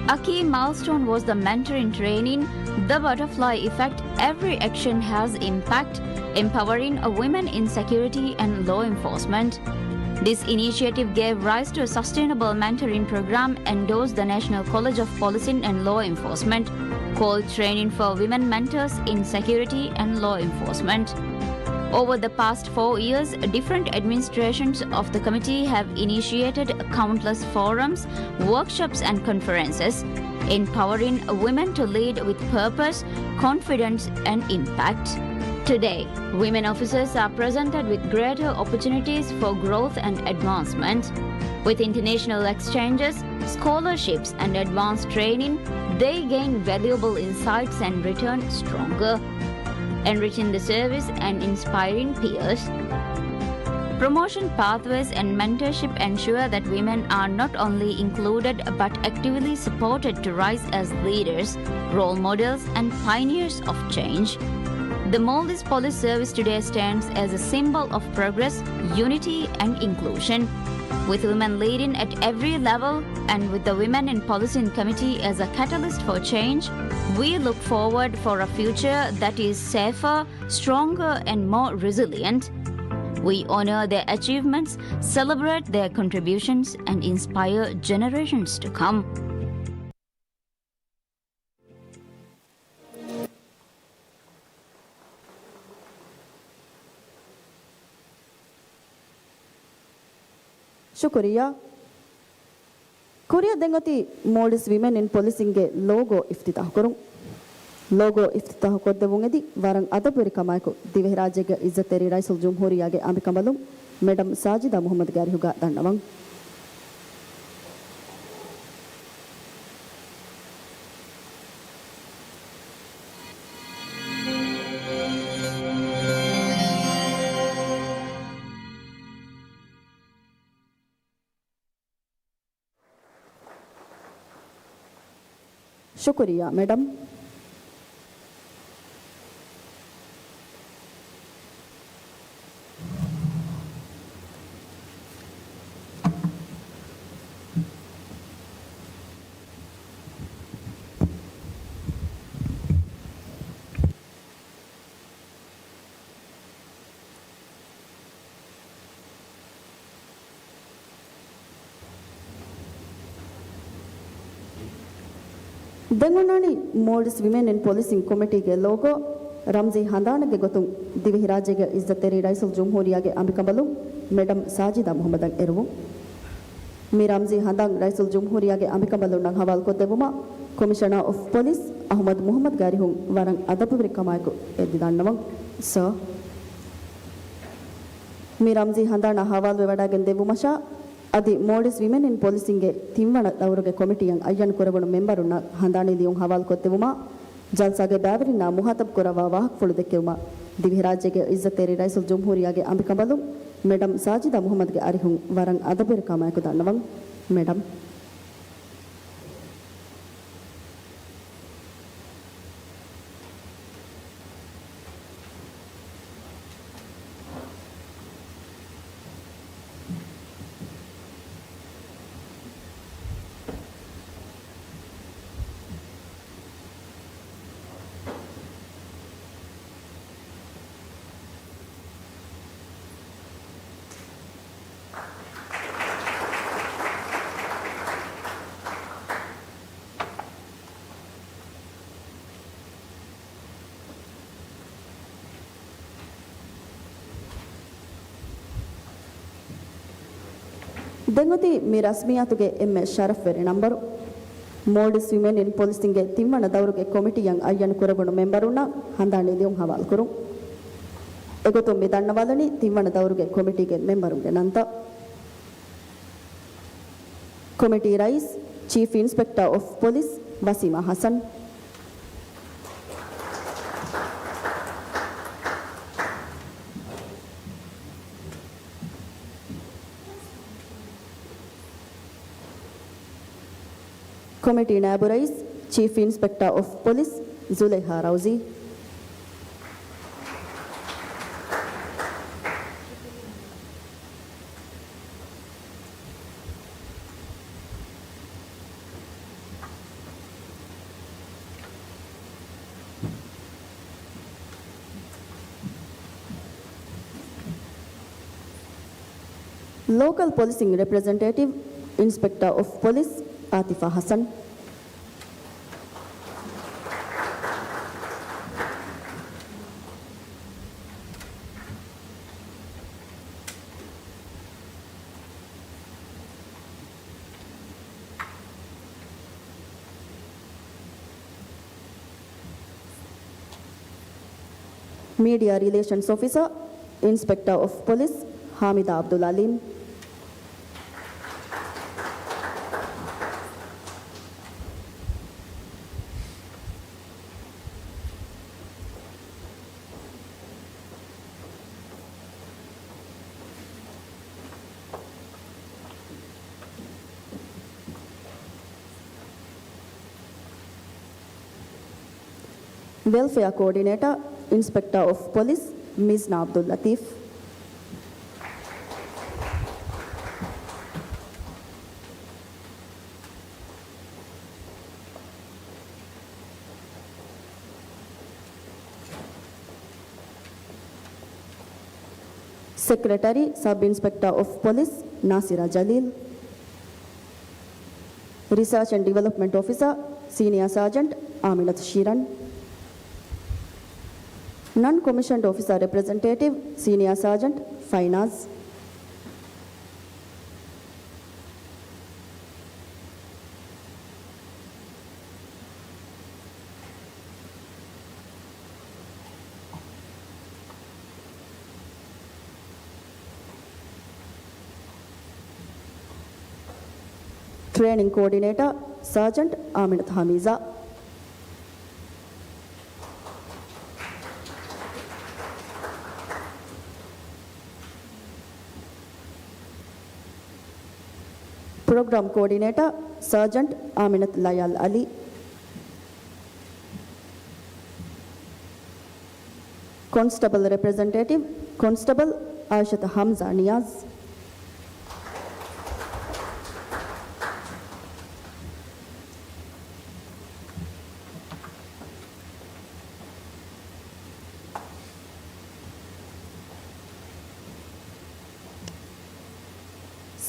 A key milestone was the mentoring training, The Butterfly Effect: Every Action Has Impact, empowering women in security and law enforcement. This initiative gave rise to a sustainable mentoring program endorsed the National College of Policing and Law Enforcement, called Training for Women Mentors in Security and Law Enforcement. Over the past four years, different administrations of the committee have initiated countless forums, workshops, and conferences, empowering women to lead with purpose, confidence, and impact. Today, women officers are presented with greater opportunities for growth and advancement. With international exchanges, scholarships and advanced training, they gain valuable insights and return stronger, enriching the service and inspiring peers. Promotion pathways and mentorship ensure that women are not only included but actively supported to rise as leaders, role models, and pioneers of change. The Maldives Police Service today stands as a symbol of progress, unity, and inclusion. With women leading at every level and with the Women in Policing Committee as a catalyst for change, we look forward for a future that is safer, stronger, and more resilient. We honor their achievements, celebrate their contributions, and inspire generations to come. ޝުކުރިއްޔާ. ކުރިއަށް ދެން އޮތީ މޯލްޑިވްސް ވިމެން އިން ޕޮލިސިންގެ ލޯގޯ އިފްތިތާހުކުރުން. ލޯގޯ އިފްތިތާހު ކޮށްދެއްވުން އެދި ވަރަށް އަދަބުވެރި ކަމާއެކު ދިވެހިރާއްޖޭގެ އިއްޒަތްތެރި ރައީސުލްޖުމްހޫރިއްޔާގެ އަނބިކަނބަލުން މެޑަމް ސާޖިދާ މުހައްމަދުގެ އަރިހުގަ ދަންނަވަން. ޝުކުރިއްޔާ، މެޑަމް. ދެން އޮންނާނީ މޯލްޑިވްސް ވިމެން އިން ޕޮލިސިން ކޮމިޓީގެ ލޯގޯ، ރަމްޒީ ހަނދާނެއްގެ ގޮތުން ދިވެހިރާއްޖޭގެ އިއްޒަތްތެރި ރައީސުލްޖުމްހޫރިއްޔާގެ އަނބިކަނބަލުން މެޑަމް ސާޖިދާ މުހައްމަދަށް އެރުވުން. މި ރަމްޒީ ހަނދާން ރައީސުލްޖުމްހޫރިއްޔާގެ އަނބިކަނބަލުންނަށް ހަވާލުކޮށްދެއްވުމަށް ކޮމިޝަނާ އޮފް ޕޮލިސް އަހުމަދު މުހައްމަދުގެ އަރިހުން ވަރަށް އަދަބުވެރި ކަމާއެކު އެދި ދަންނަވަން. ސާ. މި ރަމްޒީ ހަނދާނާ ހަވާލުވެވަޑައިގެން ދެއްވުމަށާ، އަދި މޯލްޑިވްސް ވިމެން އިން ޕޮލިސިންގެ ތިންވަނަ ދައުރުގެ ކޮމިޓީއަށް އައްޔަން ކުރެވުނު މެމްބަރުންނަށް ހަނދާނީ ލިޔުން ހަވާލުކޮށްދެއްވުމަށް، ޖަލްސާގެ ބައިވެރިންނާ މުހާތަބް ކުރައްވާ ވާހަކަފުޅު ދެއްކެވުމަށް، ދިވެހިރާއްޖޭގެ އިއްޒަތްތެރި ރައީސުލްޖުމްހޫރިއްޔާގެ އަނބިކަނބަލުން މެޑަމް ސާޖިދާ މުހައްމަދުގެ އަރިހުން ވަރަށް އަދަބުވެރި ކަމާއެކު ދަންނަވަން. މެޑަމް. ދެން އޮތީ މި ރަސްމިއްޔާތުގެ އެންމެ ޝަރަފްވެރި ނަންބަރު. މޯލްޑިވްސް ވިމެން އިން ޕޮލިސިންގެ ތިންވަނަ ދައުރުގެ ކޮމިޓީއަށް އައްޔަން ކުރެވުނު މެމްބަރުންނަށް ހަނދާނީ ލިޔުން ހަވާލުކުރުން. އެގޮތުން މި ދަންނަވާލަނީ ތިންވަނަ ދައުރުގެ ކޮމިޓީގެ މެމްބަރުންގެ ނަންތައް. ކޮމިޓީ ރައީސް، ޗީފް އިންސްޕެކްޓާ އޮފް ޕޮލިސް، ވަސީމާ ހަސަން. ކޮމިޓީ ނާއިބު ރައީސް، ޗީފް އިންސްޕެކްޓާ އޮފް ޕޮލިސް، ޒުލައިހާ ރައުޒީ. ލޯކަލް ޕޮލިސިން ރެޕްރެޒެންޓޭޓިވް، އިންސްޕެކްޓާ އޮފް ޕޮލިސް، އާތިފާ ހަސަން. މީޑިއާ ރިލޭޝަންސް އޮފިސަރ، އިންސްޕެކްޓާ އޮފް ޕޮލިސް، ހާމިދާ އަބްދުލް އަލީމް. ވެލްފެއާ ކޯޑިނޭޓާ، އިންސްޕެކްޓާ އޮފް ޕޮލިސް، މިޒްނާ އަބްދުއްލަތީފް. ސެކްރެޓަރީ، ސަބް އިންސްޕެކްޓާ އޮފް ޕޮލިސް، ނާސިރާ ޖަލީލް. ރިސާޗް އެންޑް ޑިވެލޮޕްމަންޓް އޮފިސަރ، ސީނިއާ ސާޖަންޓް އާމިނަތު ޝިރަން. ނަން ކޮމިޝަންޑް އޮފިސަރ ރެޕްރެޒެންޓޭޓިވް، ސީނިއާ ސާޖަންޓް ފައިނާޒް. ޓްރޭނިންގ ކޯޑިނޭޓާ، ސާޖަންޓް އާމިނަތު ހަމީޒާ. ޕްރޮގްރާމް ކޯޑިނޭޓާ، ސާޖަންޓް އާމިނަތު ލަޔާލް އަލީ. ކޮންސްޓަބަލް ރެޕްރެޒެންޓޭޓިވް، ކޮންސްޓަބަލް އާއިޝަތު ހަމްޒާ ނިޔާޒް.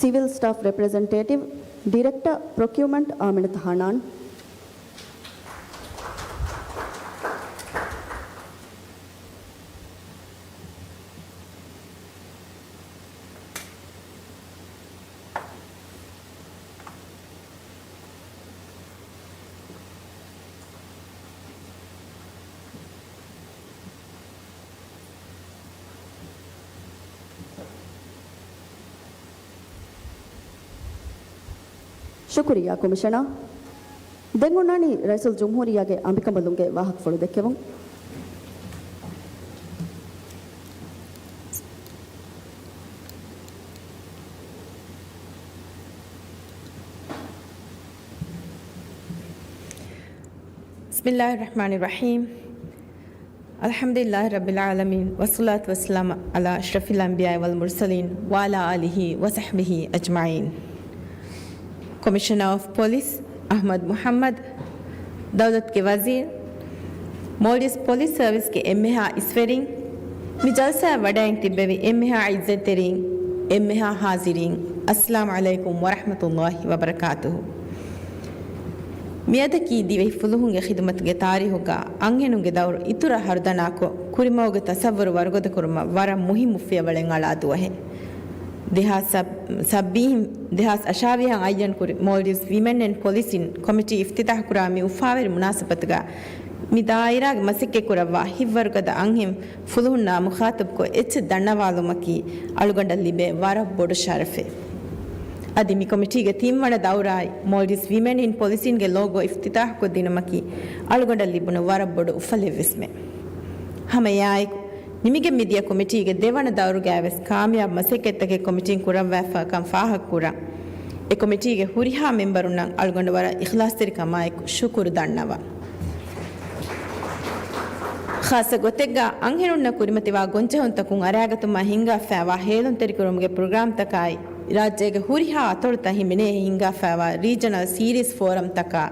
ސިވިލް ސްޓާފް ރެޕްރެޒެންޓޭޓިވް، ޑިރެކްޓަރ، ޕްރޮކިއުމަންޓް، އާމިނަތު ހަނާން. ޝުކުރިއްޔާ ކޮމިޝަނަރ. ދެން އޮންނާނީ ރައީސުލްޖުމްހޫރިއްޔާގެ އަނބިކަނބަލުންގެ ވާހަކަފުޅު ދެއްކެވުން. بسم الله الرحمن الرحيم. الحمد لله رب العالمين، والصلاة والسلام على أشرف الأنبياء والمرسلين، وعلى آله وصحبه أجمعين. ކޮމިޝަނަރ އޮފް ޕޮލިސް އަޙްމަދު މުޙައްމަދު، ދައުލަތުގެ ވަޒީރު، މޯލްޑިވްސް ޕޮލިސް ސަރވިސްގެ އެންމެހާ އިސްވެރިން، މި ޖަލްސާއަށް ވަޑައިން ތިއްބެވި އެންމެހާ އިއްޒަތްތެރިން، އެންމެހާ ޙާޟިރީން، އައްސަލާމު ޢަލައިކުމް ވަރަޙްމަތުﷲ ވަބަރަކާތުހު. މިއަދަކީ ދިވެހި ފުލުހުންގެ ޚިދުމަތުގެ ތާރީޚުގަ އަންހެނުންގެ ދައުރު އިތުރަށް ހަރުދަނާކޮށް، ކުރިމަގުގެ ތަޞައްވުރު ވަރުގަދަކުރުމަށް ވަރަށް މުހިއްމު ފިޔަވަޅެއް އަޅާ ދުވަހެއް. ދެހާސް ސައް، ސައްބީސް، ދެހާސް އަށާވީހަށް އައްޔަންކުރި މޯލްޑިވްސް ވިމެން އިން ޕޮލިސިން ކޮމިޓީ އިފްތިތާޙްކުރާ މި އުފާވެރި މުނާސަބަތުގަ މި ދާއިރާގެ މަސައްކަތްކުރައްވާ ހިތްވަރުގަދަ އަންހެން ފުލުހުންނާ މުޚާޠަބުކޮށް އެއްޗެއް ދަންނަވާލުމަކީ އަޅުގަނޑަށް ލިބޭ ވަރަށް ބޮޑު ޝަރަފެއް. އަދި މި ކޮމިޓީގެ ތިންވަނަ ދައުރާއި މޯލްޑިވްސް ވިމެން އިން ޕޮލިސިންގެ ލޯގޯ އިފްތިތާޙްކޮށްދިނުމަކީ އަޅުގަނޑަށް ލިބުނު ވަރަށް ބޮޑު އުފަލެއްވެސްމެ. ހަމަ އެއާއެކު، ނިމިގެން މިދިޔަ ކޮމިޓީގެ ދެވަނަ ދައުރުގައިވެސް ކާމިޔާބު މަސައްކަތްތަކެއް ކޮމިޓީން ކުރައްވާފަކަން ފާހަގަކުރަން. އެ ކޮމިޓީގެ ހުރިހާ މެމްބަރުންނަށް އަޅުގަނޑު ވަރަށް އިޚްލާޞްތެރިކަމާއެކު ޝުކުރު ދަންނަވަން. ޚާއްޞަ ގޮތެއްގަ އަންހެނުންނަށް ކުރިމަތިވާ ގޮންޖެހުންތަކުން އަރައިގަތުމަށް ހިންގާފައިވާ ހޭލުންތެރިކުރުމުގެ ޕްރޮގްރާމްތަކާއި، ރާއްޖޭގެ ހުރިހާ އަތޮޅުތައް ހިމެނޭހެން ހިންގާފައިވާ ރީޖަނަލް ސީރީސް ފޯރަމްތަކާ،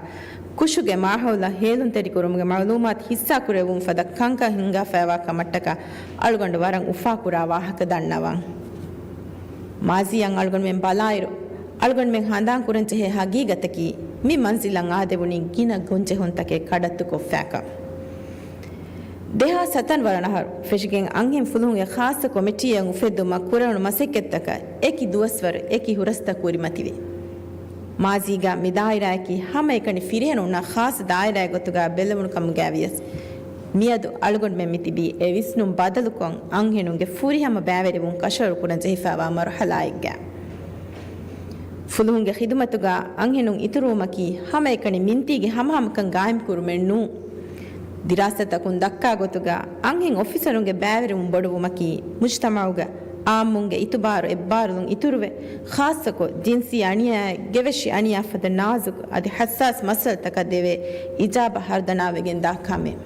ކުށުގެ މާހައުލަށް ހޭލުންތެރިކުރުމުގެ މަޢުލޫމާތު ހިއްސާކުރެއްވުން ފަދަ ކަންކަން ހިންގާފައިވާ ކަމަށްޓަކާ އަޅުގަނޑު ވަރަށް އުފާކުރާ ވާހަކަ ދަންނަވަން. މާޒީއަށް އަޅުގަނޑުމެން ބަލާއިރު، އަޅުގަނޑުމެން ހަނދާން ކުރަންޖެހޭ ހަގީގަތަކީ، މި މަންޒިލަށް އާދެވުނީ ގިނަ ގޮންޖެހުންތަކެއް ކަޑައްތުކޮށްފައިކަން. ދެހާސް ސަތަން ވަރަ އަހަރު ފެށިގެން އަންހެން ފުލުހުންގެ ޚާއްޞަ ކޮމިޓީއެއް އުފެއްދުމަށް ކުރެވުނު މަސައްކަތްތަކަށް އެކި ދުވަސްވަރު އެކި ހުރަސްތައް ކުރިމަތިވި. މާޒީގަ މި ދާއިރާއަކީ ހަމައެކަނި ފިރިހެނުންނަށް ޚާއްޞަ ދާއިރާއެއް ގޮތުގަ ބެލެވުނު ކަމުގައިވިޔަސް، މިއަދު އަޅުގަނޑުމެން މިތިބީ އެ ވިސްނުން ބަދަލުކޮށް، އަންހެނުންގެ ފުރިހަމަ ބައިވެރިވުން ކަށަވަރު ކުރަން ޖެހިފައިވާ މަރުޙަލާއެއްގަ. ފުލުހުންގެ ޚިދުމަތުގަ އަންހެނުން އިތުރުވުމަކީ ހަމައެކަނި މިންތީގެ ހަމަހަމަކަން ގާއިމްކުރުމެއް ނޫން. ދިރާސާތަކުން ދައްކާ ގޮތުގަ އަންހެން އޮފިސަރުންގެ ބައިވެރިވުން ބޮޑުވުމަކީ މުޖްތަމަޢުގަ އާއްމުންގެ އިތުބާރު އެއްބާރުލުން އިތުރުވެ، ޚާއްޞަކޮށް ޖިންސީ އަނިޔާއެއް، ގެވެށި އަނިޔާ ފަދަ ނާޒުކު އަދި ޙައްސާސް މައްސަލަތަކަށް ދެވޭ އިޖާބަ ހަރުދަނާވެގެން ދާ ކަމެއް.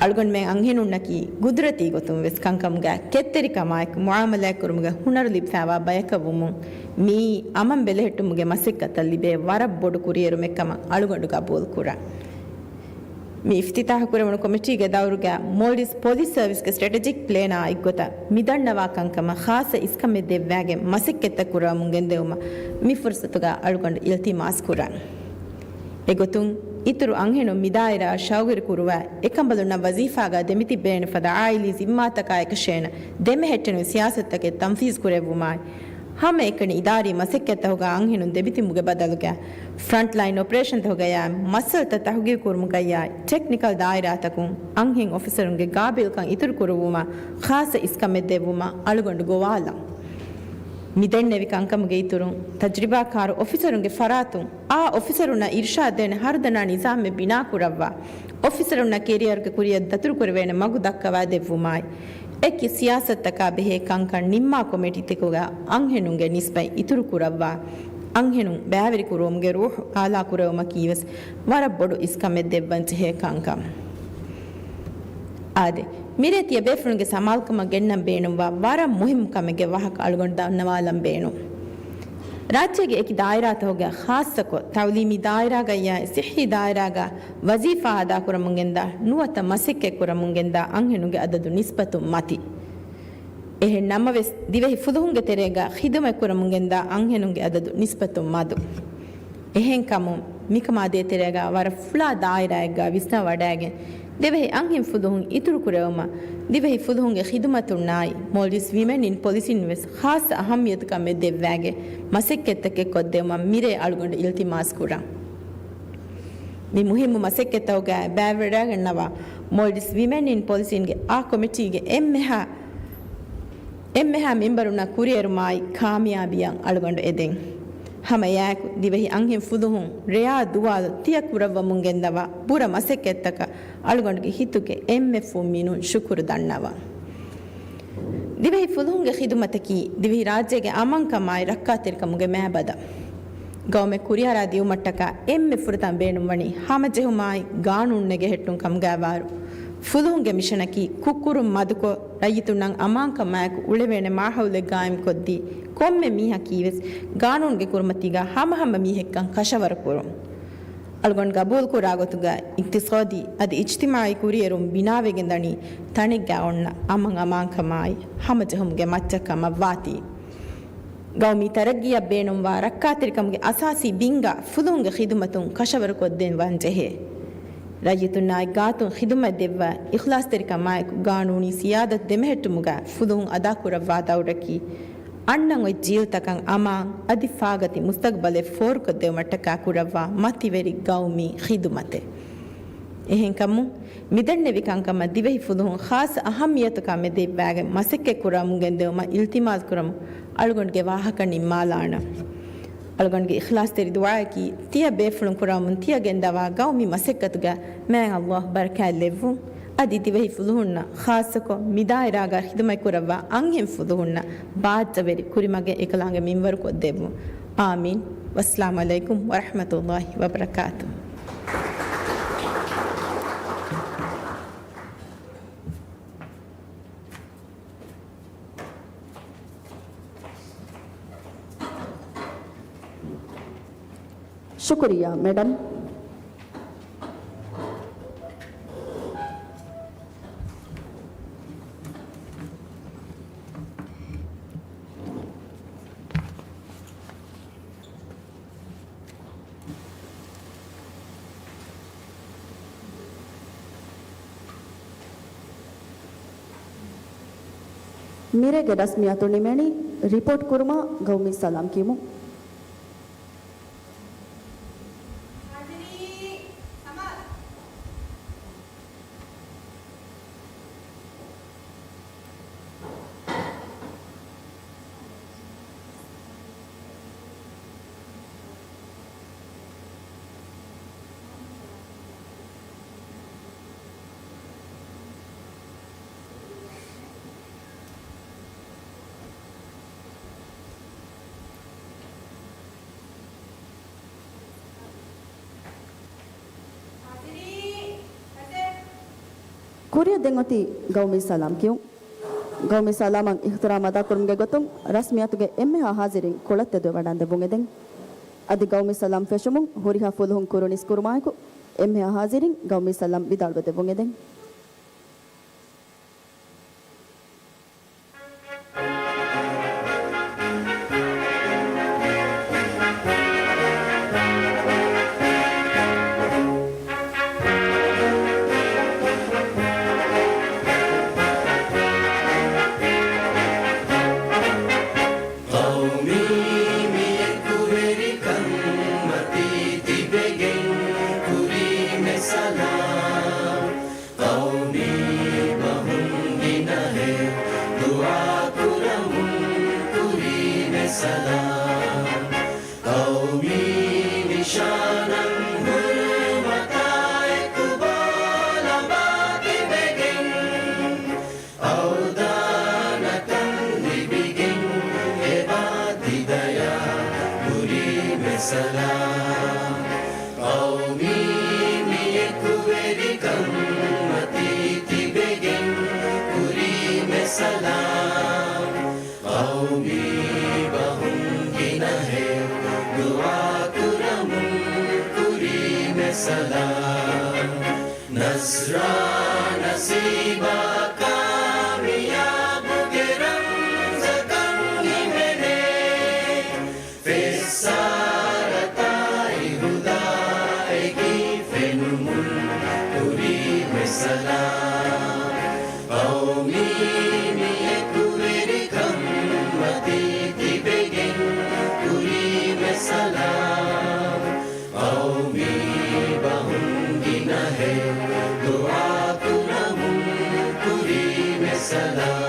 އަޅުގަނޑުމެން އަންހެނުންނަކީ ގުދުރަތީ ގޮތުން ވެސް ކަންކަމުގަ ކެތްތެރިކަމާއެކު މުއާމަލާތްކުރުމުގެ ހުނަރު ލިބިފައިވާ ބަޔަކަށް ވުމުން، މިއީ އަމަން ބެލެހެއްޓުމުގެ މަސައްކަތަށް ލިބޭ ވަރަށް ބޮޑު ކުރިއެރުމެއް ކަމަށް އަޅުގަނޑު ގަބޫލުކުރަން. މި އިފްތިތާހު ކުރެވުނު ކޮމިޓީގެ ދައުރުގަ މޯލްޑިވްސް ޕޮލިސް ސަރވިސްގެ ސްޓްރެޓެޖިކް ޕްލޭނާ އެއްގޮތަށް މިދަންނަވާ ކަންކަމަށް ޚާއްޞަ އިސްކަމެއް ދެއްވާގެން މަސައްކަތްތައް ކުރަމުން ގެންދެވުމަށް މި ފުރުސަތުގަ އަޅުގަނޑު އިލްތިމާސް ކުރަން. އެގޮތުން، އިތުރު އަންހެނުން މިދާއިރާއަށް ޝައުގުވެރި ކުރުވާ، އެކަނބަލުންނަށް ވަޒީފާގަ ދެމިތިއްބޭނެ ފަދަ އާއިލީ ޒިންމާތަކާއެކަށޭނަ ދެމެހެއްޓެނިވި ސިޔާސަތުތަކެއް ތަންފީޒު ކުރެއްވުމާއި، ހަމައެކަނި އިދާރީ މަސައްކަތްތަކުގަ އަންހެނުން ދެމިތިއްބުމުގެ ބަދަލުގަ، ފްރަންޓްލައިން އޮޕަރޭޝަންތަކުގައާ މައްސަލަތައް ތަހުގީގު ކުރުމުގައާ ޓެކްނިކަލް ދާއިރާތަކުން އަންހެން އޮފިސަރުންގެ ގާބިލްކަން އިތުރު ކުރުވުމަށް ޚާއްޞަ އިސްކަމެއް ދެއްވުމަށް އަޅުގަނޑު ގޮވާލަން. މި ދެންނެވި ކަންކަމުގެ އިތުރުން، ތަޖްރިބާކާރު އޮފިސަރުންގެ ފަރާތުން އާ އޮފިސަރުންނަށް އިރުޝާދު ދޭނެ ހަރުދަނާ ނިޒާމެއް ބިނާކުރައްވާ، އޮފިސަރުންނަށް ކެރިއަރުގެ ކުރިއަށް ދަތުރުކުރެވޭނެ މަގު ދައްކަވާ ދެއްވުމާއި، އެކި ސިޔާސަތުތަކާ ބެހޭ ކަންކަން ނިންމާ ކޮމިޓީތަކުގަ އަންހެނުންގެ ނިސްބަތް އިތުރުކުރައްވާ، އަންހެނުން ބައިވެރިކުރުވުމުގެ ރޫޙު އާލާކުރެވުމަކީވެސް ވަރަށް ބޮޑު އިސްކަމެއް ދެއްވަން ޖެހޭ ކަންކަން. އާދެ، މިރޭ ތިޔަބޭފުޅުންގެ ސަމާލުކަމަށް ގެންނަން ބޭނުންވާ ވަރަށް މުހިއްމު ކަމެއްގެ ވާހަކަ އަޅުގަނޑު ދަންނަވާލަން ބޭނުން. ރާއްޖޭގެ އެކި ދާއިރާތަކުގަ، ޚާއްޞަކޮށް ތައުލީމީ ދާއިރާގައްޔާ ސިއްހީ ދާއިރާގަ ވަޒީފާ އަދާކުރަމުން ގެންދާ ނުވަތަ މަސައްކަތް ކުރަމުން ގެންދާ އަންހެނުންގެ އަދަދު ނިސްބަތުން މަތި. އެހެން ނަމަވެސް، ދިވެހި ފުލުހުންގެ ތެރޭގަ ޚިދުމަތް ކުރަމުން ގެންދާ އަންހެނުންގެ އަދަދު ނިސްބަތުން މަދު. އެހެންކަމުން، މިކަމާ ދޭތެރޭގަ ވަރަށް ފުޅާ ދާއިރާއެއްގަ ވިސްނަވަޑައިގެން، ދިވެހި އަންހެން ފުލުހުން އިތުރުކުރެވުމަށް، ދިވެހި ފުލުހުންގެ ޚިދުމަތުންނާއި، މޯލްޑިވްސް ވިމެން އިން ޕޮލިސީން ވެސް ޚާއްޞަ އަހައްމިޔަތުކަމެއް ދެއްވާގެން މަސައްކަތްތަކެއް ކޮށްދެވުމަށް މިރޭ އަޅުގަނޑު އިލްތިމާސް ކުރަން. މި މުހިއްމު މަސައްކަތްތަކުގައި ބައިވެރިވެގަންނަވާ، މޯލްޑިވްސް ވިމެން އިން ޕޮލިސީންގެ އާ ކޮމިޓީގެ އެންމެހާ، އެންމެހާ މެމްބަރުންނަށް ކުރިއެރުމާއި ކާމިޔާބީއަށް އަޅުގަނޑު އެދެން. ހަމަ އެއާއެކު، ދިވެހި އަންހެން ފުލުހުން ރެޔާ ދުވާލު ތިޔަ ކުރައްވަމުން ގެންދަވާ ބުރަ މަސައްކަތްތަކަށް އަޅުގަނޑުގެ ހިތުގެ އެންމެ ފުންމިނުން ޝުކުރު ދަންނަވަން. ދިވެހި ފުލުހުންގެ ޚިދުމަތަކީ ދިވެހި ރާއްޖޭގެ އަމާންކަމާއި ރައްކާތެރިކަމުގެ މައިބަދަށް. ގައުމެއް ކުރިއަރާ ދިއުމަށްޓަކާ އެންމެ ފުރަތަމަ ބޭނުންވަނީ ހަމަޖެހުމާއި ގާނޫނު ނެގެހެއްޓުން ކަމުގައިވާއިރު، ފުލުހުންގެ މިޝަނަކީ ކުށްކުރުން މަދުކޮށް، ރައްޔިތުންނަށް އަމާންކަމާއެކު އުޅެވޭނެ މާހައުލެއް ގާއިމްކޮށްދީ، ކޮންމެ މީހަކީވެސް ގާނޫނުގެ ކުރިމަތީގަ ހަމަހަމަ މީހެއްކަން ކަށަވަރުކުރުން. އަޅުގަނޑު ގަބޫލުކުރާ ގޮތުގަ އިޤްތިޞާދީ އަދި އިޖްތިމާޢީ ކުރިއެރުން ބިނާވެގެންދަނީ ތަނެއްގަ އޮންނަ އަމަން އަމާންކަމާއި ހަމަޖެހުމުގެ މައްޗަށްކަމަށްވާތީ. ގައުމީ ތަރައްގީއަށް ބޭނުންވާ ރައްކާތެރިކަމުގެ އަސާސީ ބިންގާ ފުލުހުންގެ ޚިދުމަތުން ކަށަވަރުކޮށްދޭން ވަންޖެހޭ. ރައްޔިތުންނާއި ގާތުން ޚިދުމަތް ދެއްވާ އިޚްލާޞްތެރިކަމާއެކު ގާނޫނީ ސިޔާދަތު ދެމެހެއްޓުމުގަ ފުލުހުން އަދާކުރައްވާ ދައުރަކީ، އަންނަން އޮތް ޖީލްތަކަށް އަމާން އަދި ފާގަތި މުސްތަގްބަލެއް ފޯރުކޮށްދެވުމަށްޓަކާ ކުރައްވާ މަތިވެރި ގައުމީ ޚިދުމަތެއް. އެހެންކަމުން، މިދެންނެވި ކަންކަމަށް ދިވެހި ފުލުހުން ޚާއްޞަ އަހައްމިޔަތު ކަމެއް ދެއްވާގެން މަސައްކަތް ކުރަމުން ގެންދެވުމަށް އިލްތިމާސް ކުރަމުން އަޅުގަނޑުގެ ވާހަކަ ނިންމާލާނަން. އަޅުގަނޑުގެ އިޚްލާޞްތެރި ދުޢާއަކީ، ތިޔަ ބޭފުޅުން ކުރަމުން ތިޔަ ގެންދަވާ ގައުމީ މަސައްކަތުގަ މާތް ﷲ ބަރަކާތް ލެއްވުން. އަދި ދިވެހި ފުލުހުންނަށް، ޚާއްޞަކޮށް މިދާއިރާގަ ޚިދުމަތް ކުރައްވާ އަންހެން ފުލުހުންނަށް ބާއްޖަވެރި ކުރިމަގެއް އެކަލާނގެ މިންވަރު ކޮށްދެއްވުން. އާމީން. ވައްސަލާމް ޢަލައިކުމް ވަރަޙްމަތުﷲ ވަބަރަކާތުހު. ޝުކުރިއްޔާ، މެޑަމް. މިރޭގެ ރަސްމިއްޔާތު ނިމެނީ، ރިޕޯޓް ކުރުމަށް ގައުމީ ސަލާމް ކިޔުމުން. ކުރިއަށް ދެން އޮތީ ގައުމީ ސަލާމް ކިޔުން. ގައުމީ ސަލާމަށް އިޙްތިރާމް އަދާކުރުމުގެ ގޮތުން ރަސްމިއްޔަތުގެ އެންމެހާ ޙާޟިރީން ކޮޅަށް ތެދުވެވަޑައިގެން ދެއްވުން އެދެން. އަދި ގައުމީ ސަލާމް ފެށުމުން ހުރިހާ ފުލުހުން ކުރުނިސް ކުރުމާއެކު، އެންމެހާ ޙާޟިރީން ގައުމީ ސަލާމް ވިދާޅުވެ ދެއްވުން އެދެން. ޤައުމީ މި އެކުވެރިކަން މަތީ ތިބެގެން ކުރީމެ ސަލާމް. ޤައުމީ ބަހުން ގިނަހެޔޮ ދުޢާ ކުރަމުން ކުރީމެ ސަލާމް. ޤައުމީ ނިޝާނަށް ހުރުމަތާ އެކު ބޯ ލަނބާ ތިބެގެން، އަވްދާނަކަން ލިބިގެން އެބާ ތި ދަޔާ ކުރީމެ ސަލާމް. ޤައުމީ މި އެކުވެރިކަން މަތީ ތިބެގެން ކުރީމެ ސަލާމް. ޤައުމީ ބަހުން ގިނަހެޔޮ ދުޢާ ކުރަމުން ކުރީމެ ސަލާމް. ނަޞްރާ ނަސީބާ ކާމިޔާބުގެ ރަމްޒަކަށް ހިމެނޭ. ފެއްސާރަތާއި ހުދާއެކީ ފެނުމުން ކުރީމެ ސަލާމް. ޤައުމީ މި އެކުވެރިކަން މަތީ ތިބެގެން ކުރީމެ ސަލާމް. ޤައުމީ ބަހުން ގިނަހެޔޮ ދުޢާ ކުރަމުން ކުރީމެ ސަލާމް.